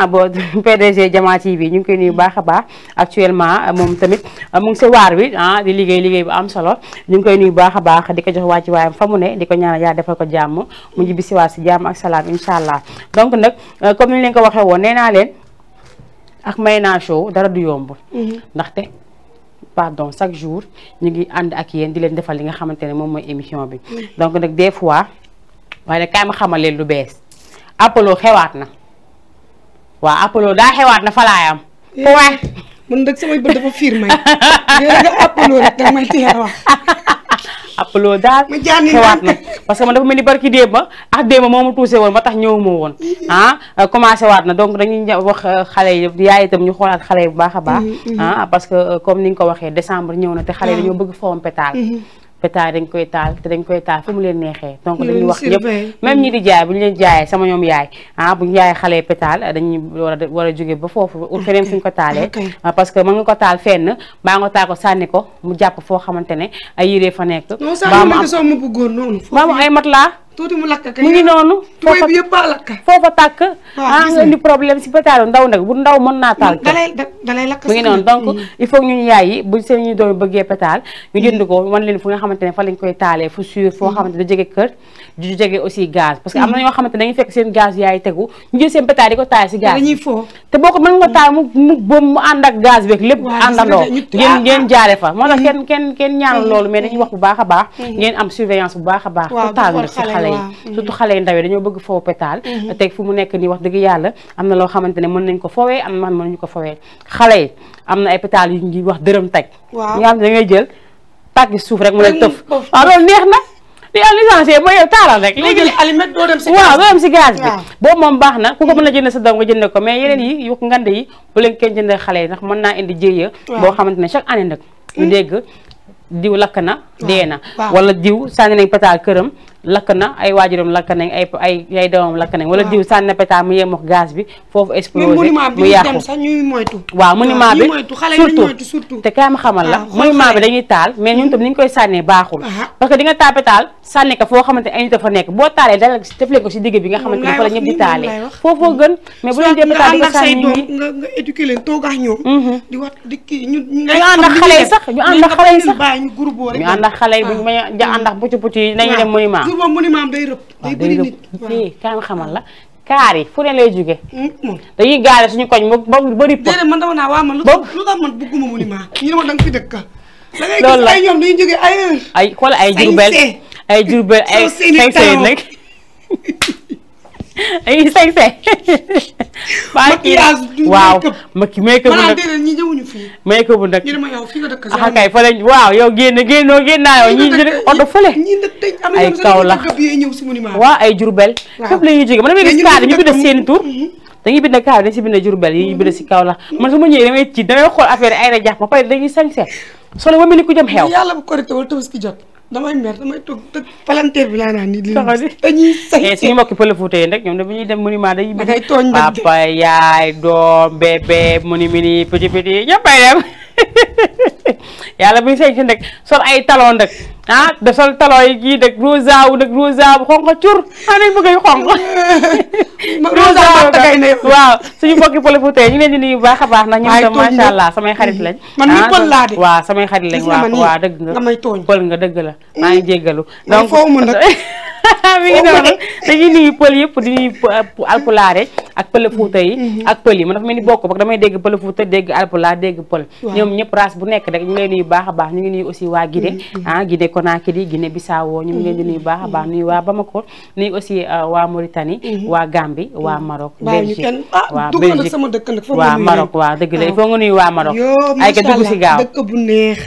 bo PDG Jama TV ñu ngi koy nuyu baax a baax actuellement moom tamit mu ngi si waar wi di liggéey bu am solo ñu ngi koy nuyu baax a baax di ko jox wàcc waayam fa mu ne di ko ñaanal yaa defal ko jàmm mu ngi bisiwaat si jàmm ak salaam incha allah donc nag comme ni ñu leen ko waxee woon nee naa leen ak Mayna Show dara du yomb ndaxte pardon chaque jour ñu ngi ànd ak yéen di leen defal li nga xamante ne moom mooy émission bi donc nag des fois waaye nag kaay ma xamal leen lu bees Apollo xewaat na waaw Apollo daa xewaat na falaayam waaye man nag samay bët dafa fiir may nga Apollo rek da may teel a wax Apollo daal xewaat na parce que man dafa mel ni barki démb ak démb moo ma tuuse woon ba tax ñëwuma woon commencé waat na donc dañuy wax xale yi yaay itam ñu xoolaat xale yi bu baax a baax parce que comme ni nga ko waxee décembre ñëw na te xale yi dañoo bëgg foom pétale pétale dañ koy taal te dañ koy taal fu mu leen neexee donc dañuy wax ñëpp même ñi di jaay bu ñu leen jaayee sama ñoom yaay bu ñu jaayee xale pétale dañuy war a jóge ba foofu feneen fu ñu ko taalee parce que mën nga ko taal fenn baa nga taal ko sànni ko mu jàpp foo xamante ne ay yiree fa nekk baa mu ay mat laa tuuti mu lakk kay mu ngi noonu foofa bi yëpp ba lakk foofa tàkk nga indi problème si pétale ndaw nag bu ndaw mën naa taal dalay lakk mu ngi noonu donc il faut ñu yaay yi bu seen ñu doon bëggee pétale ñu jënd ko wan leen fu nga xamante ne fa lañ koy taalee fu sûr foo xamante ne da jege kër du jege aussi gaz parce que am na ñoo xamante ne dañuy fekk seen gaz yaay tegu ñu jël seen pétale di ko taal si gaz te boo ko mën nga taal mu boobu mu ànd ak gaz beeg lépp àndandoo ngeen jaare fa moo tax kenn ñaanul loolu mais dañuy wax bu baax a baax ngeen am surveillance bu baax a baax total nag si xale yi surtout xale yi ndaw yi dañoo bëgg foofu pétale teg fu mu nekk nii wax dëgg yàlla am na loo xamante ne mën nañ ko fowee am na mënuñu ko fowee xale yi am na ay pétale yu ñuy wax dërëm teg ñi nga xam ne da ngay jël tàggi suuf rek mu lay tëf waaw loolu neex na li am licencié mooy yow taalal rek léegi doo dem si gaz bi boobu moom baax na ku ko mën a jënd sa doom nga jënd ko mais yeneen yi yu ngande yi bu leen kenn jënd xale yi ndax mën naa indi jéeya boo xamante ne chaque année nag ñu dégg diw lakk na dee na wala diw sànni nañ pétale këram lakk na ay waajuram lakk nañ ay doomam lakk nañ wala diw sànni pétard mu yem ak gaz bi foofu explosé mu yàqu sax ñuy moytu waaw monument bi surtout te kaay ma xamal la monument bi dañuy taal mais ñun tam ni ñu koy sànnee baaxul parce que di nga taal pétard sànni ko foo xamante ay nit a fa nekk boo taalee dal def leen ko si digg bi nga xamante ne fa la ñëpp di taalee foofoo gën mais bu leen jël pétard di nga sànni nit ñi nga éduquer leen toog ak ñoom di wax di kii ñu ànd ak xale yi sax ñu ànd ak xale yi sax bàyyi ñu groupe rek ñu ànd ak xale yi bu ma ànd ak pucc pucc yi nañu dem monument jour boobu monument day rëb day bëri nit kaay ma xamal la kaar yi fu ne lay jóge dañuy gaare suñu koñ ba bëri po déedéet man dama naa waa man lu tax man bëgguma monument ñu ne ma danga fi dëkk da ngay loolu gis la ay ñoom dañuy jóge ay xool ay Jurbel ay sañse nag ay sañse waaw make-up bu nag ñi ñëwuñu fii make-up bu nag ñu ne ma yow fii nga dëkk ah kay fa lañ waaw yow génnoo naa yow ñi oto fële ay Kaolack ñëw si monument waaw ay Jurbel fépp la ñuy jóge man damay gis kaar ñu bind seen tur dañuy bind kaar dañ si bind Jurbel yi ñu bind si Kaolack man su ma ñëwee damay ci damay xool affaire ay rajax ma pare dañuy sañse solo ba mel ni ku jëm xew yàlla bu korité wala tabaski jot damay mer damay toog tëg palanteer bi laa naan nii dañuy sañse suñu mbokki Pël Fuuta yi rek ñoom da bu ñuy dem monument dañuy bind dangay tooñ papa yaay doom bébé moni mini petit petit ñëppay dem yàlla bu ñu sañ si nag sol ay talon nag da sol talon yi kii nag rosa wu xonq cur nañ bëgg yu xonq rosa waaw suñu mbokki Pël Fuuta yi ñu leen di nuyu bu baax a baax ndax ñoom tam macha allah samay xarit lañ man mi pël laa de waaw samay xarit lañ waaw dëgg nga may tooñ pël nga dëgg la maa ngi jéggalu donc foofu mu nag mi ngi noonu dañuy nuyu pël yëpp di nuyu alpulaare ak Pël Fuuta yi ak pël yi man dafa mel ni bokk ba damay dégg Pël Fuuta dégg alpulaar dégg pël ñoom ñëpp race bu nekk rek ñu ngi leen nuyu baax a baax ñu ngi nuyu aussi waa Guinée Guinée Conakry Guinée Bissau ñu ngi leen di nuyu baax a baax nuyu waa Bamako nuyu aussi waa Mauritanie waa Gambie waa Maroc Belgique waa Belgique sama dëkk nag waa Maroc waa dëgg la il faut nga nuyu waa Maroc ay ka dugg si gaaw dëkk bu neex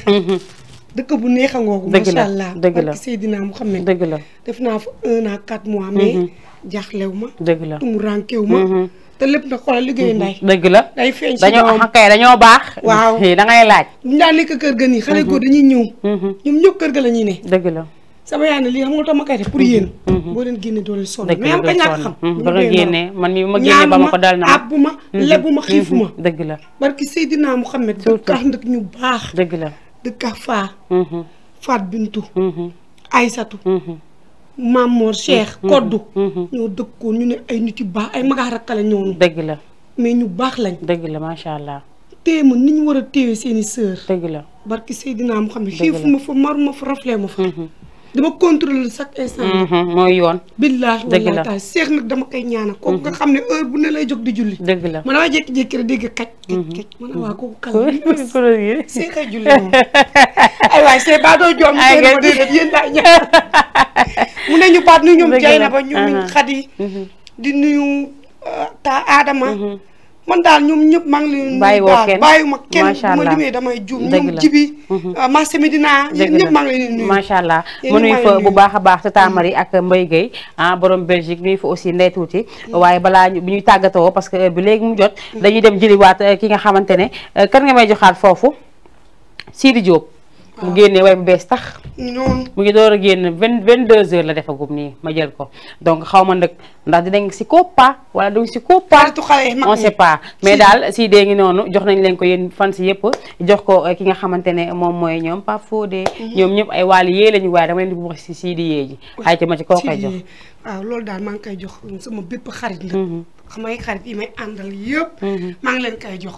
dëkk bu neex a ngoogu macha allah dëgg la Seydina Mouhamed dëgg la def naa fa 1 an 4 mois mais jaaxlew ma dëgg la tumu rankew ma te lépp nag xoolal liggéey nday dëgg la day feeñ si dañoo kay dañoo baax waaw da ngay laaj ñu daan nekk kër ga nii xale góor dañuy ñëw ñoom ñëpp kër ga la ñuy ne dëgg la sama yaay ne lii xam nga tax ma koy def pour yéen boo leen génne doo leen sonn mais am ka ñàkk xam ba nga génnee man mi ma génnee ba ma ko dal na abbu ma lebu ma xiifu ma dëgg la barki Seydina Mouhamed dëkkax ndëk ñu baax dëgg la dëkkax faa Faat Bintu Aysatu Mamor Cheikh Koddu ñoo dëkkoon ñu ne ay nit yu baax ay magaa rakkale ñoonu dëgg la mais ñu baax lañ dëgg la macha allah téye ma ni ñu war a téewee seeni sœur dëgg la barki Seydina Mouhamed xiifu ma fa maruma fa raflee ma fa dama contrôler chaque instant mooy yoon billaahi wallaahi taala seex nag dama koy ñaanal kooku nga xam ne heure bu ne lay jóg di julli dëgg la man damay jékki-jékki rek dégg kaj ma ne waa kooku kal seex ay julli moom ay waay see baa doo joom ma déedéet yéen laay ñaan mu ne ñu baat nuyu ñoom jay na ba ñoom Xadi di nuyu ta Adama man daal ñoom ñëpp maa ngi leen bàyyiwuma kenn bu ma limee damay juum ñoom jibi marché Medina ñëpp maa ngi leen nuyu macha allah mu nuyu fa bu baax a baax Tata Marie ak Mbaye Gueye borom Belgique nuyu fa aussi Ndey Tuuti waaye balaa bi ñuy tàggatoo parce que bi léegi mu jot dañuy dem jëliwaat ki nga xamante ne kan nga may joxaat foofu Sidi Diop mu génnee way bu bees tax mu ngi door a génn 22h la defagum nii ma jël ko donc xaw ma nag ndax dinañ si koppa wala duñ si koppa on sait pas mais daal si dee ngi noonu jox nañ leen ko yéen fan si yëpp jox ko ki nga xamante ne moom mooy ñoom Pape Fodé ñoom ñëpp ay wàllu yée lañu waaye dama leen di wax si Sidi yee ji ay ci ma ci koo koy jox waaw loolu daal maa ngi koy jox sama bépp xarit la xamay xarit yi may àndal yëpp maa ngi leen koy jox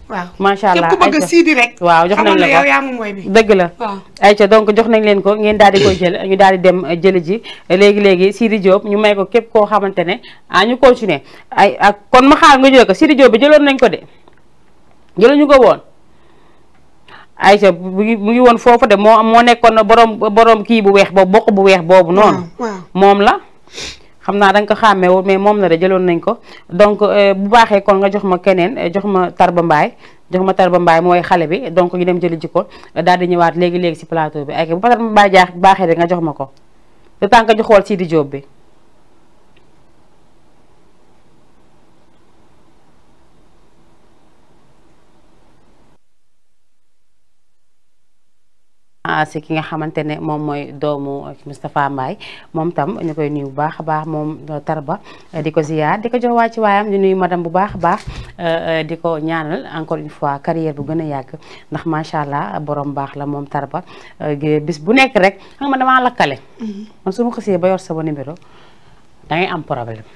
waaw macha allah képp ku bëgg a Sidi rek waaw jox nañ la ko yow yaa moom mooy bi dëgg la ayca donc jox nañ leen ko ngeen daal di koy jël ñu daal di dem jëli ji léegi-léegi Sidi Diop ñu may ko képp koo xamante ne ñu continuer ay ak kon ma xaar nga jël ko Sidi Diop bi jëloon nañ ko de jëluñu ko woon ayca mu ngi woon foofu de moo nekkoon borom kii bu weex boobu bokk bu weex boobu noonu moom la xam naa danga ko xàmmee mais moom la de jëloon nañ ko donc bu baaxee kon nga jox ma keneen jox ma Tarba Mbaye mooy xale bi donc ñu dem jëli ji ko daal di ñëwaat léegi-léegi si plateau bi ay bu Tarba Mbaye baaxee rek nga jox ma ko le temps que ñu xool Sidi Diop bi si ki nga xamante ne moom mooy doomu Moustapha Mbaye moom tam ñu koy nuyu bu baax a baax moom Tarba di ko ziyaar di ko jox waa ci waayam di nuyu madame bu baax a baax di ko ñaanal encore une fois carrière bu gën a yàgg ndax macha allah borom baax la moom Tarba bis bu nekk rek xam nga damaa lakkale man su ma xësee ba yor sama numéro da ngay am problème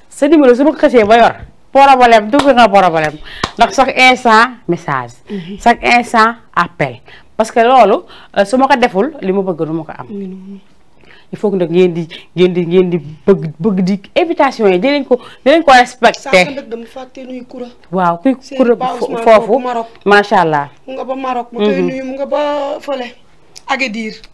sa numéro su ma xësee ba yor problème dugg nga problème ndax chaque instant message chaque instant appel parce que loolu su ma ko deful li ma bëgg du ma ko am il faut que nag ngeen di bëgg di invitation yi dinañ ko respecté dama fàtte nuyu Koura waaw kuy Koura foofu macha allah mu nga ba Maroc ma koy nuyu mu nga ba fële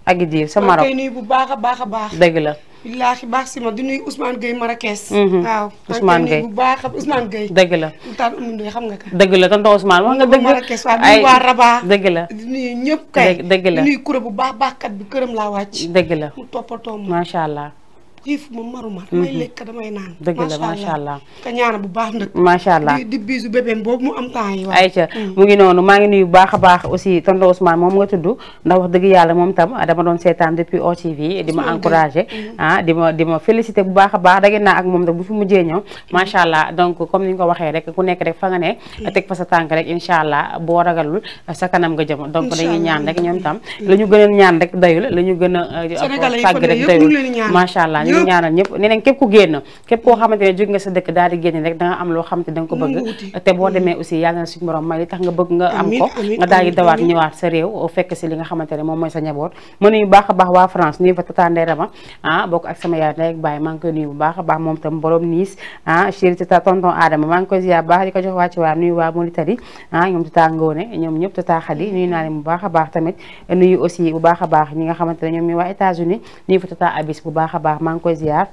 Agadir sa Maroc ma koy nuyu bu baax a baax a baax dëgg la billaahi baax si ma di nuyu Ousmane Gueye Marrakech waaw Ousmane Gueye bu baax Ousmane Gueye dëgg la taan umundoy xam nga ka dëgg la tonton Ousmane wax nga dëgg Marrakech waaw di nuyu waa Rabat dëgg la di nuyu ñëpp kay dëgg la di nuyu Koura bu baax baaxkat bi këram laa wàcc dëgg la mu toppatoo ma macha allah xiif ma maruma damay lekk damay naan dëgg la macha allah ka ñaana bu baax nag macha allah di bisu bébé boobu mu am temps yi ayca mu ngi noonu maa ngi nuyu bu baax a baax aussi tonton Ousmane moom nga tudd ndax wax dëgg yàlla moom tam dama doon seetaan depuis OTV di ma encouragé di ma félicité bu baax a baax da ngeen naa ak moom nag bu fi mujjee ñëw macha allah donc comme ni ñu ko waxee rek ku nekk rek fa nga ne teg fa sa tànk rek incha allah boo ragalul sa kanam nga jëm donc dañuy ñaan rek ñoom tam la ñu gën a ñaan rek dayul la ñu gën a fàgg rek dayul macha allah ñu ñaanal ñëpp neneen képp ku génn képp koo xamante ne jóg nga sa dëkk daal di génn rek da nga am loo xamante da nga ko bëgg te boo demee aussi yàlla na suñu borom may li tax nga bëgg nga am ko nga daal di dawaat ñëwaat sa réew fekk si li nga xamante ne moom mooy sa njaboot ma nuyu baax a baax waa France nuyu fa tata Ndeye Rama bokk ak sama yaay ndey ak baay maa ngi koy nuyu bu baax a baax moom tam borom Nice chéri tata tonton Adama maa ngi koy ziar baax di ko jox wàcc waa nuyu waa Mauritanie ñoom tata Ngone ñoom ñëpp tata Khady nuyu naa leen bu baax a baax tamit nuyu aussi bu baax a baax ñi nga xamante ne ñoom ñooy waa États-Unis nuyu fa tata Abis bu baax a baax maa ngi koy ziar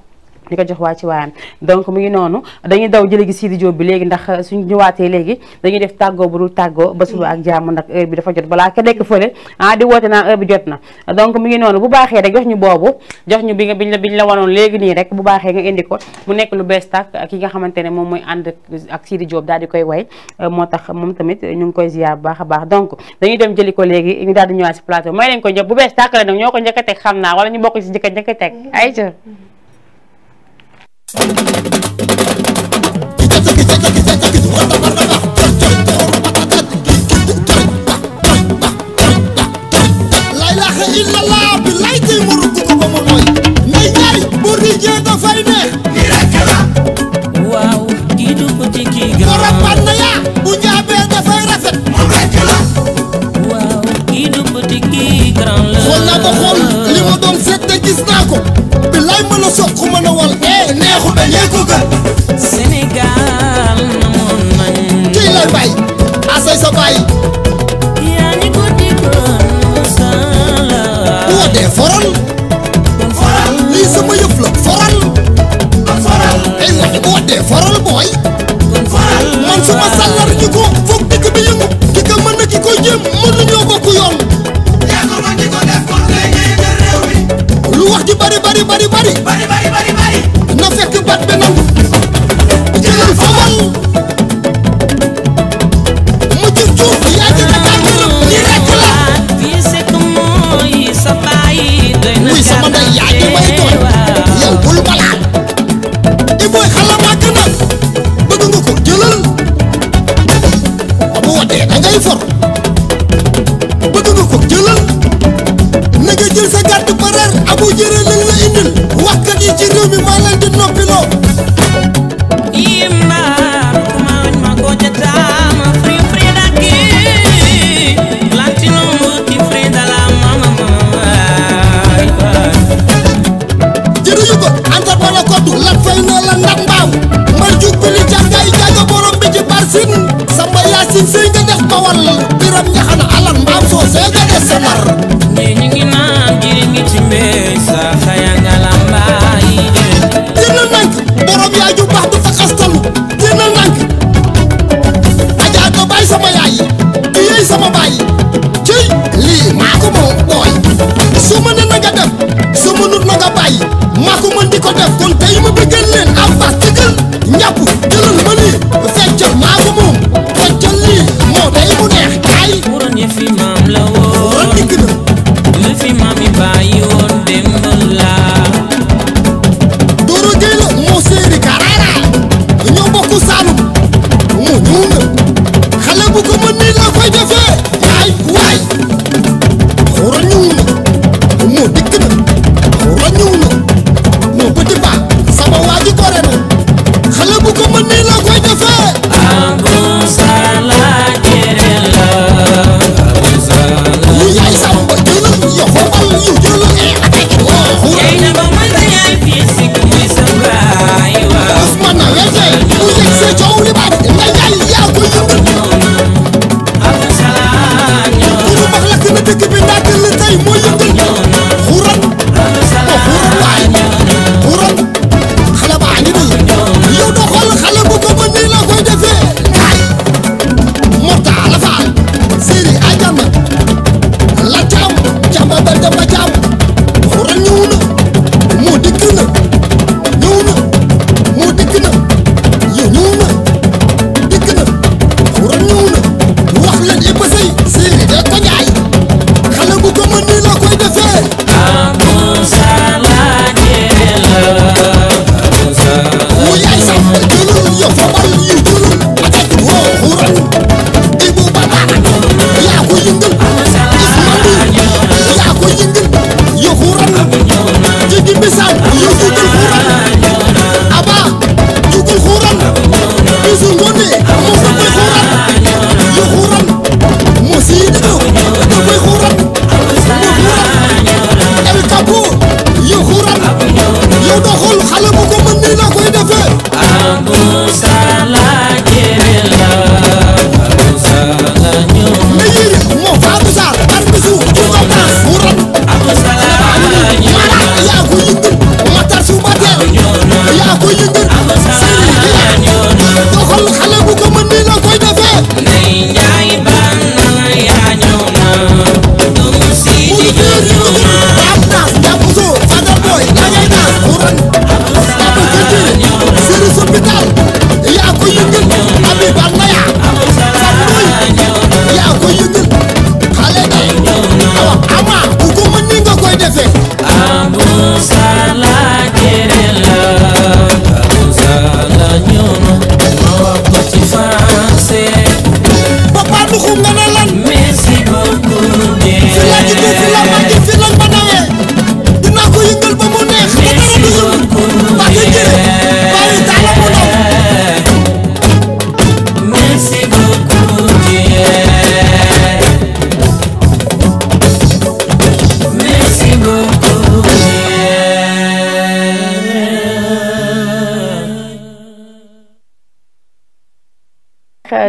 di ko jox waa ci waayam donc mu ngi noonu dañuy daw jële gi Sidi Diop bi léegi ndax suñu ñëwaatee léegi dañuy def tàggoo bu dul tàggoo ba suba ak jàmm ndax heure bi dafa jot balaa ka nekk fële di woote naan heure bi jot na donc mu ngi noonu bu baaxee rek jox ñu boobu jox ñu biñ la wanoon léegi nii rek bu baaxee nga indi ko mu nekk lu bees tàkk ki nga xamante ne moom mooy ànd ak Sidi Diop daal di koy way moo tax moom tamit ñu ngi koy ziar bu baax a baax donc dañuy dem jëli ko léegi ñu daal di ñëwaat si plateau may leen ko ñëpp bu bees tàkk la nag ñoo ko njëkk a teg xam naa wala ñu bokk si njëkk a teg ay la ilaha illallah bi lay tey mu rugg ko ba mu nooy ngay ñaari bu rijee dafay neex ni rek la waaw kii du ko ci kii ko rabban na yaa bu njaabee dafay rafet moom rek la waaw kii du ko ci kii grand la xool naa ba xool li ma doon seet te gis naa ko bi lay mën a soq mën a wal neexu dañee ko gën Sénégal namoon nañ kii lay bay asay sa bay yaa ni ko dikkoon sala bu wadee foral lii sama yëf la foral ay waxe bu wadee foral booy man suma sàllar ñu ko foog dikk bi yëngu ki ko mën na ki ko jëm mënuñoo bokk yoon yaa ko mën di ko def kon léegi nga réew mi lu wax ji bari na fekk bat bi nangu jëlal fawal mu jur cuuf yaa ngi na tàngaram ni rek la fii c'est que mooy sa baay doy na muy sama ndey yaa ngi may tooñ yow bul balaat i booy xala màgg na bëgg nga ko jëlal bu wadee da ngay for bëgg nga ko jëlal na nga jël sa gàtt ba reer abu jëre lañ la indil waxkat yi ci réew mi maa leen di noppiloo lat fay ne la ndat mbaaw mbay jug bi li jàngaay jaaga borom bi ci barsin samba yaasin sëy nga def bawal biram ñaxana alan mbaam soo see nga des sa nar ñu ngi naan jiri ngi ci mbéy sa xaya nga lambaay dina nank borom yaay ju baax du fa xastalu dina nank ajaa do baay sama yaay di yey sama baay ciy lii maa ko moom booy su ma ne na nga def su ma nut na nga bàyyi maa ko mën di ko def kon tey ma bëggal leen am baax tëggal njàpp jëlal ma lii feccal maa ko moom feccal lii moo day mu neex ay buron yëfi maam la woon ran dikk na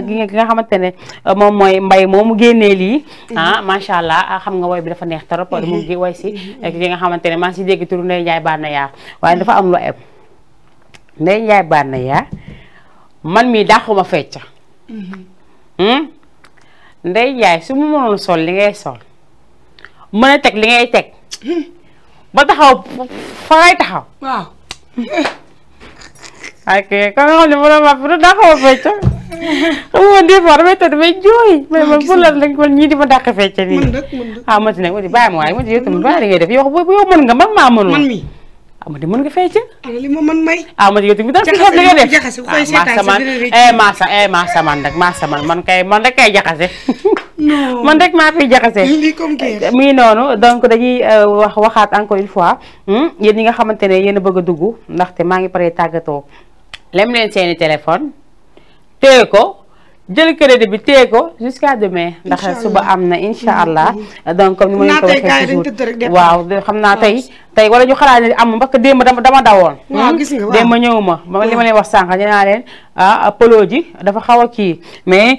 ki nga xamante ne moom mooy mbay moomu génnee lii macha allah xam nga woy bi dafa neex trop mu ngi woy si ki nga xamante ne maa ngi si dégg turu Ndeye Ndiaye Bana yaa waaye dafa am lu em Ndeye Ndiaye Bana yaa man mii dàquma fecca Ndeye Ndiaye su mu mënoon sol li ngay sol mën a teg li ngay teg ba taxaw fa ngay taxaw waaw ok kon nga xam ne mënoo ma fi dàquma fecca xam nga des fois damay tëdd damay jooy mais man pour la rek man ñii di ma dàq fecca nii mati nag mati bàyyi ma waaye mati yow tamit bàyyi li ngay def yow mën nga man maa mënul man mi mati mën nga fecca li ma man may mati yow tamit daal fi xam li nga def maasa man kay man rek kay jaxase man rek maa fiy jaxase muy noonu donc dañuy waxaat encore une fois yéen ñi nga xamante ne yéen a bëgg a dugg ndaxte maa ngi pare tàggatoo lem leen seeni téléphone téye ko jël crédit bi téye ko jusqu'à demain ndax suba am na incha allah donc comme ni ma leen ko waxee toujours waaw xam naa tey wala ñu xalaat ne am parce que démb dama dawoon démb ñëwuma li ma leen wax sànq ñu naa leen polo ji dafa xaw a kii mais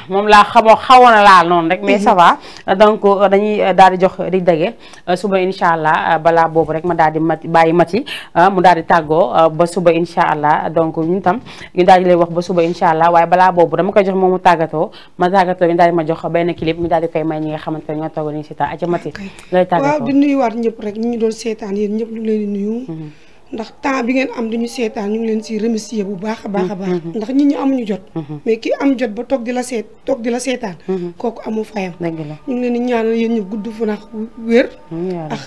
moom laa xawoon a laal noonu rek mais ça va donc dañuy daal di jox di dage suba incha allah balaa boobu rek ma daal di bàyyi mati mu daal di tàggoo ba suba incha allah donc ñun tam ñu daal di lay wax ba suba incha allah waaye balaa boobu dama koy jox moom mu tàggatoo ñu daal di ma jox benn clip ñu daal di koy may ñi nga xamante ne ñoo toog ni si ta aja mati lay tàggatoo waaw di nuyuwaat ñëpp rek ñu doon seetaan yéen ñëpp ñu leen di nuyu ndax temps bi ngeen am duñu seetaan ñu ngi leen si remercier bu baax a baax a baax ndax nit ñi amuñu jot mais ki am jot ba toog di la seetaan kooku amu fayam ñu ngi leen di ñaanal yéen ñëpp gudd fan ak wér ak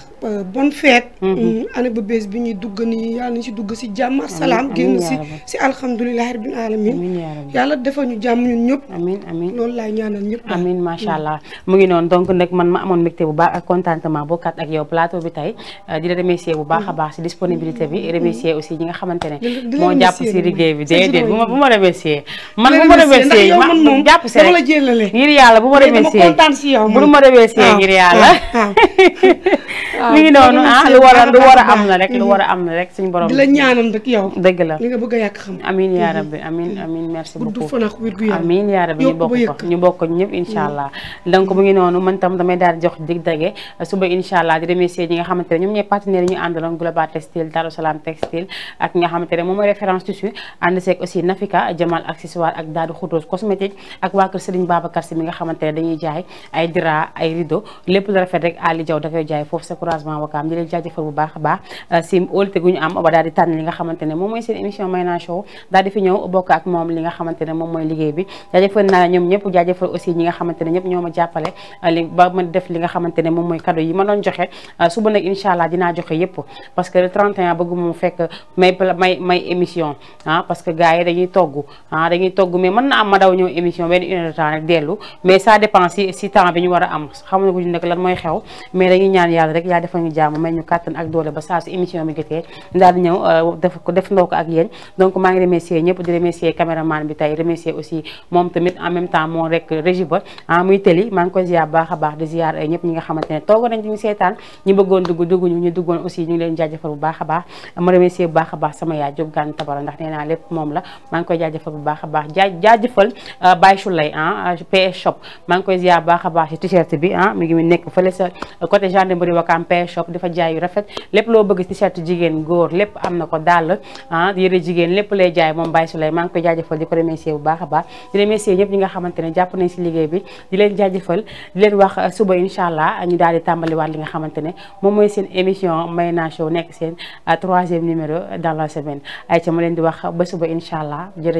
bonne fête année ba bees bi ñuy dugg nii yàlla nañu si dugg si jàmm ak salaam génn si alhamdulilahi rabbil alamin yàlla defal ñu jàmm ñun ñëpp amiin loolu laay ñaanal ñëpp amiin macha allah mu ngi noonu donc nag man ma amoon mbégte bu baax ak contentement bokkaat ak yow plateau bi tey di la remercier bu baax a baax si disponibilité bi remercier aussi ñi nga xamante ne moo jàpp si liggéey bi déedéet bu ma remercier man bu ma remercier ma jàpp si rek ngir yàlla bu ma remercier bu ma remercier ngir yàlla mi ngi noonu lu war a am na rek suñu borom di la ñaanal rek yow dëgg la li nga bëgg a yàq xam amiin yaa rabbi amiin merci beaucoup gudd fan ak wér gu yaram amiin yaa rabbi ñu bokk ko ñëpp incha allah donc mu ngi noonu man tam damay daal di jox dig dage suba incha allah di remercier ñi nga xamante ne ñoom ñooy partenaires yi ñu àndaloon Global Textile Darou Salam Textile ak nga xamante ne moom mooy référence tissu ànd seeg aussi Nafika Jamal accessoire ak Daadu Xudoos cosmétique ak waa kër Serigne Babacar Si mi nga xamante ne dañuy jaay ay drap ay rideau lépp lu rafet rek Ali Diaw da koy jaay foofu sa couragement wakaam di leen jaajëfal bu baax a baax si óolute gu ñu am ba daal di tànn li nga xamante ne moom mooy seen émission Mayna Show daal di fi ñëw bokk ak moom li nga xamante ne moom mooy liggéey bi jaajëfal naa ñoom ñëpp jaajëfal aussi ñi nga xamante ne ñëpp ñoo ma jàppale ba ma def li nga xamante ne moom mooy cadeau yi ma doon joxe suba nag incha allah dinaa joxe yëpp parce que le 31 bëgg mu fekk may émission parce que gars yi dañuy togg mais mën na am ma daw ñëw émission benn une heure de temps rek dellu mais ça dépend si temps bi ñu war a am xamuñu ko nag lan mooy xew mais dañuy ñaan yàlla rek yaa defal ñu jàmm may ñu kàttan ak doole ba saa su émission bi jotee daal di ñëw def ndoo ko ak yéen donc maa ngi remercier ñëpp di remercier caméraman bi tey remercier aussi moom tamit en même temps moo rek régie ba muy tëli maa ngi koy ziar baax a baax di ziar ñëpp ñi nga xamante ne toog nañ ñu seetaan ñu bëggoon dugguñu ñu duggoon aussi ñu ngi leen jaajëfal bu baax a baax ma remercier bu baax a baax sama yaay Diop Gane Tabara ndax nee naa lépp moom la maa ngi koy jaajëfal bu baax a baax jaajëfal Baye Choulay PS shop maa ngi koy ziar baax a baax ci t-shirt bi mi ngi nekk fële sa côté gendarmerie Wakaam PS shop dafa jaay yu rafet lépp loo bëgg t-shirt jigéen góor lépp am na ko dàll yëre jigéen lépp lay jaay moom Baye Choulay maa ngi koy jaajëfal di ko remercier bu baax a baax di remercier ñëpp ñi nga xamante ne jàpp nañ si liggéey bi di leen jaajëfal di leen wax suba incha allah ñu daal di tàmbaliwaat li nga xamante ne moom mooy seen émission Mayna Show nekk seen 3e numéro dans la semaine ay ca ma leen di wax ba suba incha allah jërëjëf